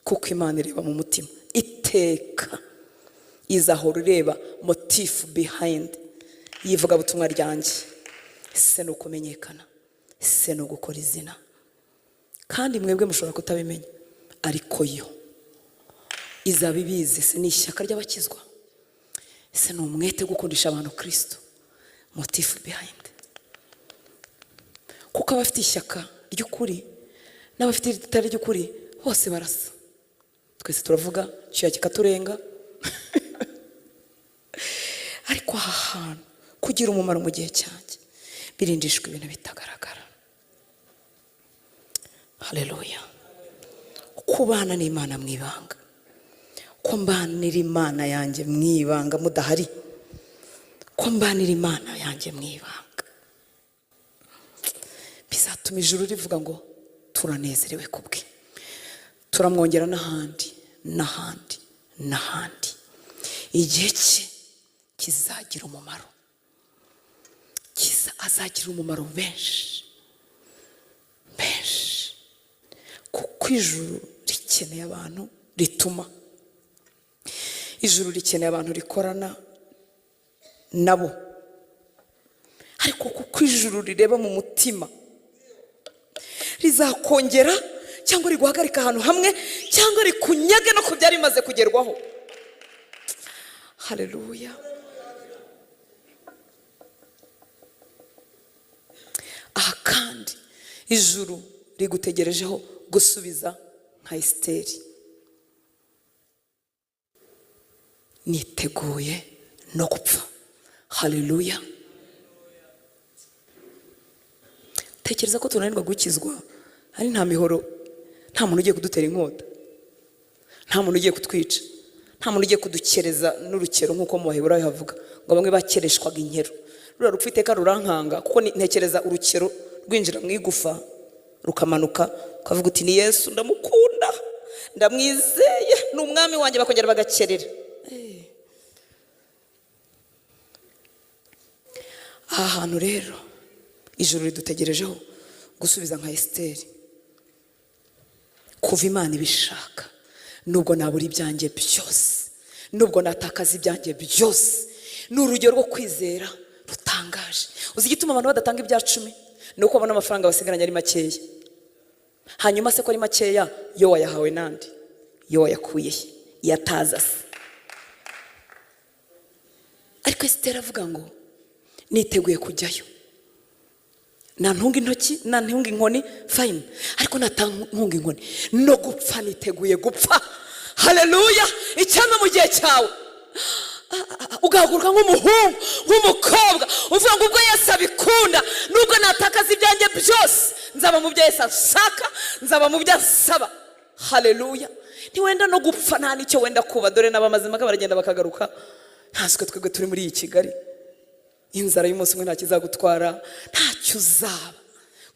Kuko Imana ireba mu mutima iteka, izahora ireba motif behind y'ivugabutumwa ryanjye. Ese ni ukumenyekana? Ese ni ugukora izina? Kandi mwebwe mushobora kutabimenya, ariko yo izaba ibizi. Ese ni ishyaka ry'abakizwa? Ese ni umwete gukundisha abantu Kristo? Motif behind. Kuko abafite ishyaka ry'ukuri n'abafite itari ry'ukuri bose barasa. Twese turavuga icyuya kikaturenga. Ariko aha hantu kugira umumaro mu gihe cyanjye birindishwa ibintu bitagaragara. Haleluya. Kubana n'Imana mu ibanga, ko mbanira Imana yanjye mu ibanga mudahari, ko mbanira Imana yanjye mu ibanga, bizatuma ijuru rivuga ngo turanezerewe kubwe, turamwongera n'ahandi n'ahandi n'ahandi. Igihe cye kizagira umumaro, azagira umumaro benshi benshi, kuko ijuru rikeneye abantu rituma, ijuru rikeneye abantu rikorana nabo. Ariko kuko ijuru rireba mu mutima, rizakongera cyangwa riguhagarika ahantu hamwe, cyangwa rikunyage no ku byari bimaze kugerwaho. Haleluya. Aha kandi ijuru rigutegerejeho gusubiza nka Esiteri. Niteguye no gupfa. Haleluya. Tekereza ko tunanirwa gukizwa ari nta mihoro, nta muntu ugiye kudutera inkota, nta muntu ugiye kutwica, nta muntu ugiye kudukereza n'urukero nk'uko mu Baheburayo havuga ngo bamwe bakereshwaga inkero. Ruriya rupfu iteka rurankanga, kuko ntekereza urukero rwinjira mu igufa rukamanuka, ukavuga uti ni Yesu ndamukunda, ndamwizeye, ni umwami wanjye, bakongera bagakerera. Aha hantu rero ijuru ridutegerejeho gusubiza nka Esiteri. Kuva Imana ibishaka, nubwo nabura ibyanjye byose, nubwo natakaza ibyanjye byose, ni urugero rwo kwizera rutangaje. Uzi igituma abantu badatanga ibya cumi? Ni uko babona amafaranga basigaranye ari makeya. Hanyuma se ko ari makeya, yo wayahawe nande? Yo wayakuye he? Yataza se? Ariko Esiteri avuga ngo niteguye kujyayo, nantunga intoki, nantunga inkoni fine, ariko natantunga inkoni no gupfa niteguye gupfa. Haleluya. Icyampa mu gihe cyawe ugahaguruka nk'umuhungu, nk'umukobwa, uvuga ngo ubwo Yesu abikunda, nubwo natakaza ibyanjye byose, nzaba mu byo Yesu ashaka, nzaba mu byo asaba. Haleluya. Ntiwenda no gupfa, nta n'icyo wenda kuba. Dore n'abamazimaka baragenda bakagaruka. Ntaswe twebwe turi muri iyi Kigali, inzara y'umunsi umwe ntakizagutwara, ntacyo uzaba.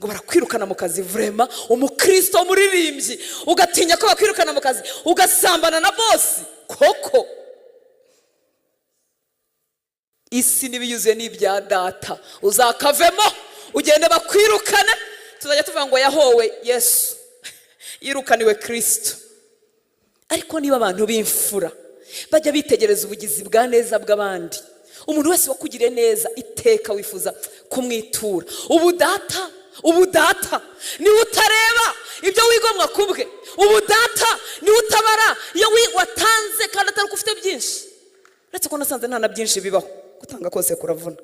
Ngo barakwirukana mu kazi, vrema umukristo w'umuririmbyi ugatinya ko bakwirukana mu kazi, ugasambana na bosi koko. Isi n'ibiyuzuye ni ibya data, uzakavemo ugende bakwirukane. Tuzajya tuvuga ngo yahowe Yesu, yirukaniwe Kristo. Ariko niba abantu b'imfura bajya bitegereza ubugizi bwa neza bw'abandi, umuntu wese wakugiriye neza iteka wifuza kumwitura. Ubu data niwe utareba ibyo wigomwa kubwe, ubu data niwe utabara iyo watanze kandi atari uko ufite byinshi. Uretse ko nasanze nta na byinshi bibaho, gutanga kose kuravuna.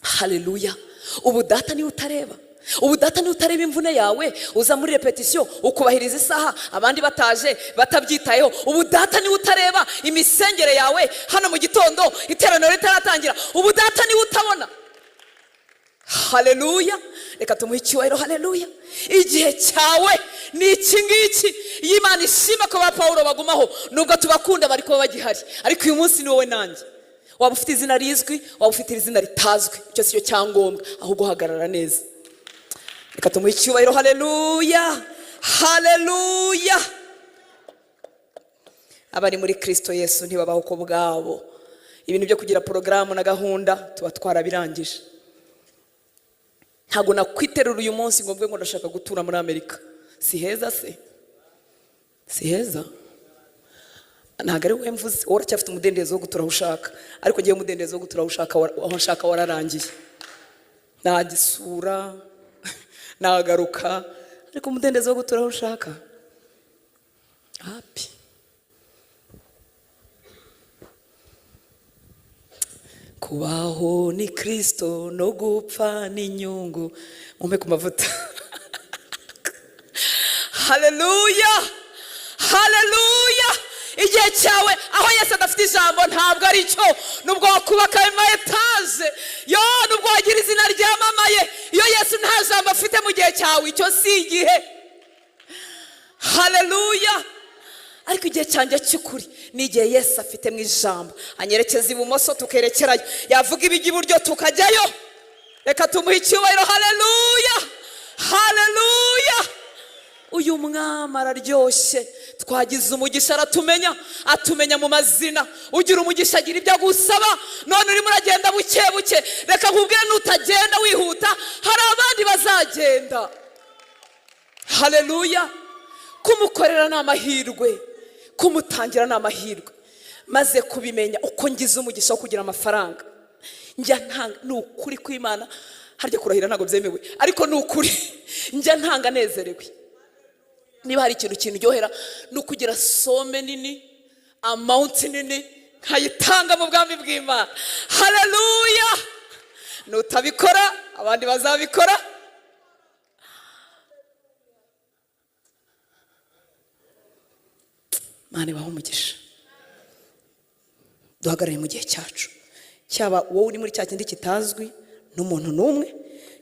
Haleluya. Ubu data niwe utareba, ubu data niwe utareba imvune yawe, uza muri repetisiyo ukubahiriza isaha abandi bataje batabyitayeho. Ubu data niwe utareba imisengere yawe hano mu gitondo iteraniro ritaratangira. Ubu data niwe utabona. Haleluya. Reka tumuhe icyubahiro. Haleluya. Igihe cyawe ni iki ngiki. Iyo Imana ishima ko ba Pawulo bagumaho, nubwo tubakunda bari kuba bagihari, ariko uyu munsi ni wowe nanjye. Waba ufite izina rizwi, waba ufite izina ritazwi, icyo si cyo cyangombwa, ahubwo uhagarara neza. Reka tumuhe icyubahiro. Haleluya. Haleluya. Abari muri Kristo Yesu ntibabaho uko bwabo. Ibintu byo kugira porogaramu na gahunda tuba twarabirangije. Ntabwo nakwiterura uyu munsi ngo mvuge ngo ndashaka gutura muri Amerika. Si heza se? Si heza? Ntabwo ari wowe mvuze, wowe uracyafite umudendezo wo gutura aho ushaka, ariko ngewe umudendezo wo gutura aho ushaka, aho nshaka wararangiye. Nagisura, nagaruka, ariko umudendezo wo gutura aho ushaka hapi. Kubaho ni Kristo no gupfa ni inyungu. Mumpe ku mavuta. Haleluya. Haleluya. Igihe cyawe aho Yesu adafite ijambo ntabwo ari cyo. Nubwo wakubaka ama etaje, yo nubwo wagira izina ryamamaye, iyo Yesu nta jambo afite mu gihe cyawe, icyo si igihe. Haleluya. Ariko igihe cyanjye cy'ukuri ni igihe Yesu afite mu ijambo, anyerekeza ibumoso tukerekerayo, yavuga ibijya iburyo tukajyayo. Reka tumuhe icyubahiro. Haleluya. Haleluya. Uyu mwami araryoshye, twagize umugisha aratumenya, atumenya mu mazina. Ugira umugisha agira ibyo agusaba. None urimo uragenda buke buke, reka nkubwire, nutagenda wihuta hari abandi bazagenda. Haleluya. Kumukorera ni amahirwe, kumutangira ni amahirwe. Maze kubimenya uko ngize umugisha wo kugira amafaranga, Njya ntanga, ni ukuri kw'Imana. Harya kurahira ntabwo byemewe, ariko ni ukuri, njya ntanga nezerewe. Niba hari ikintu kindyohera, ni ukugira somme nini, amount nini, nkayitanga mu bwami bw'Imana. Haleluya! Nutabikora, abandi bazabikora. Imana ibahe umugisha. Duhagarare mu gihe cyacu. Cyaba wowe uri muri cya kindi kitazwi n'umuntu n'umwe,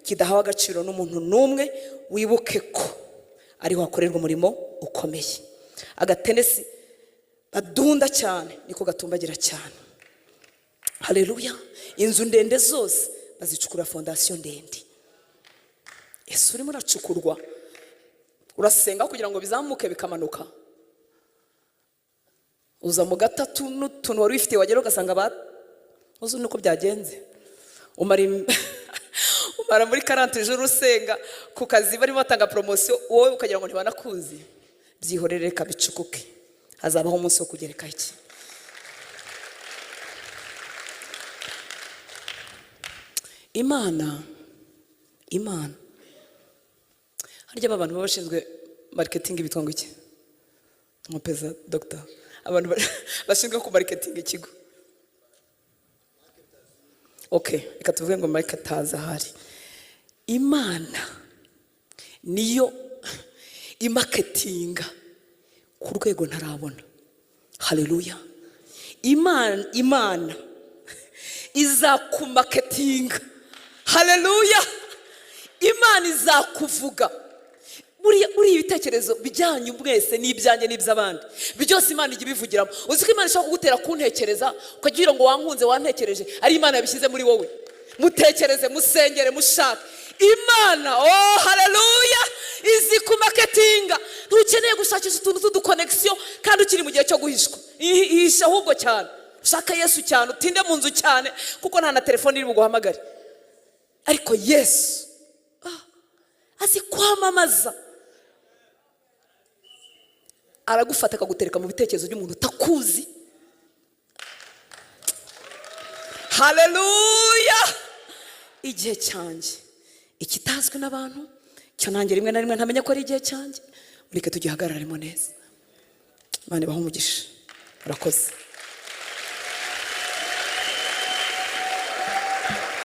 kidahawe agaciro n'umuntu n'umwe, wibuke ko ariho hakorerwa umurimo ukomeye. Agatenesi badunda cyane niko gatumbagira cyane. Haleluya! Inzu ndende zose bazicukura fondasiyo ndende. Ese urimo uracukurwa, urasenga kugira ngo bizamuke bikamanuka? Uza mu gatatu n'utuntu wari wifitiye, wagera ugasanga ba uzi nuko byagenze. Umara muri 40 ijoro usenga ku kazi, barimo batanga poromosiyo, wowe ukagira ngo ntibanakuzi. Byihorere, reka bicukuke, hazabaho umunsi wo kugereka iki. Imana, Imana, harya aba bantu baba bashinzwe marketing bitwa ngo iki? Nkopeza dogita, abantu bashinzwe ku marketing ikigo. Okay, reka tuvuge ngo marketers ahari. Imana niyo imaketinga ku rwego ntarabona. Haleluya! Imana, Imana izakumaketinga. Haleluya! Imana izakuvuga. Buriya ibitekerezo bijyanye mwese n'ibyanjye n'iby'abandi byose, Imana ijya ibivugiramo. Uzi ko Imana ishobora kugutera kuntekereza, ukagira ngo wankunze, wantekereje, ari Imana yabishyize muri wowe. Mutekereze, musengere, mushake Imana. Oh haleluya! Izi kumaketinga. Ntukeneye gushakisha utuntu tw'udukonegisiyo kandi ukiri mu gihe cyo guhishwa. Ihisha ahubwo cyane, ushake Yesu cyane, utinde mu nzu cyane, kuko nta na telefone iri buguhamagare. Ariko Yesu azi kwamamaza, aragufata akagutereka mu bitekerezo by'umuntu utakuzi. Haleluya! Igihe cyanjye ikitazwi n'abantu, cyo nanjye rimwe na rimwe ntamenya ko ari igihe cyanjye. Mureke tugihagararemo neza. Imana ibahe umugisha. Murakoze.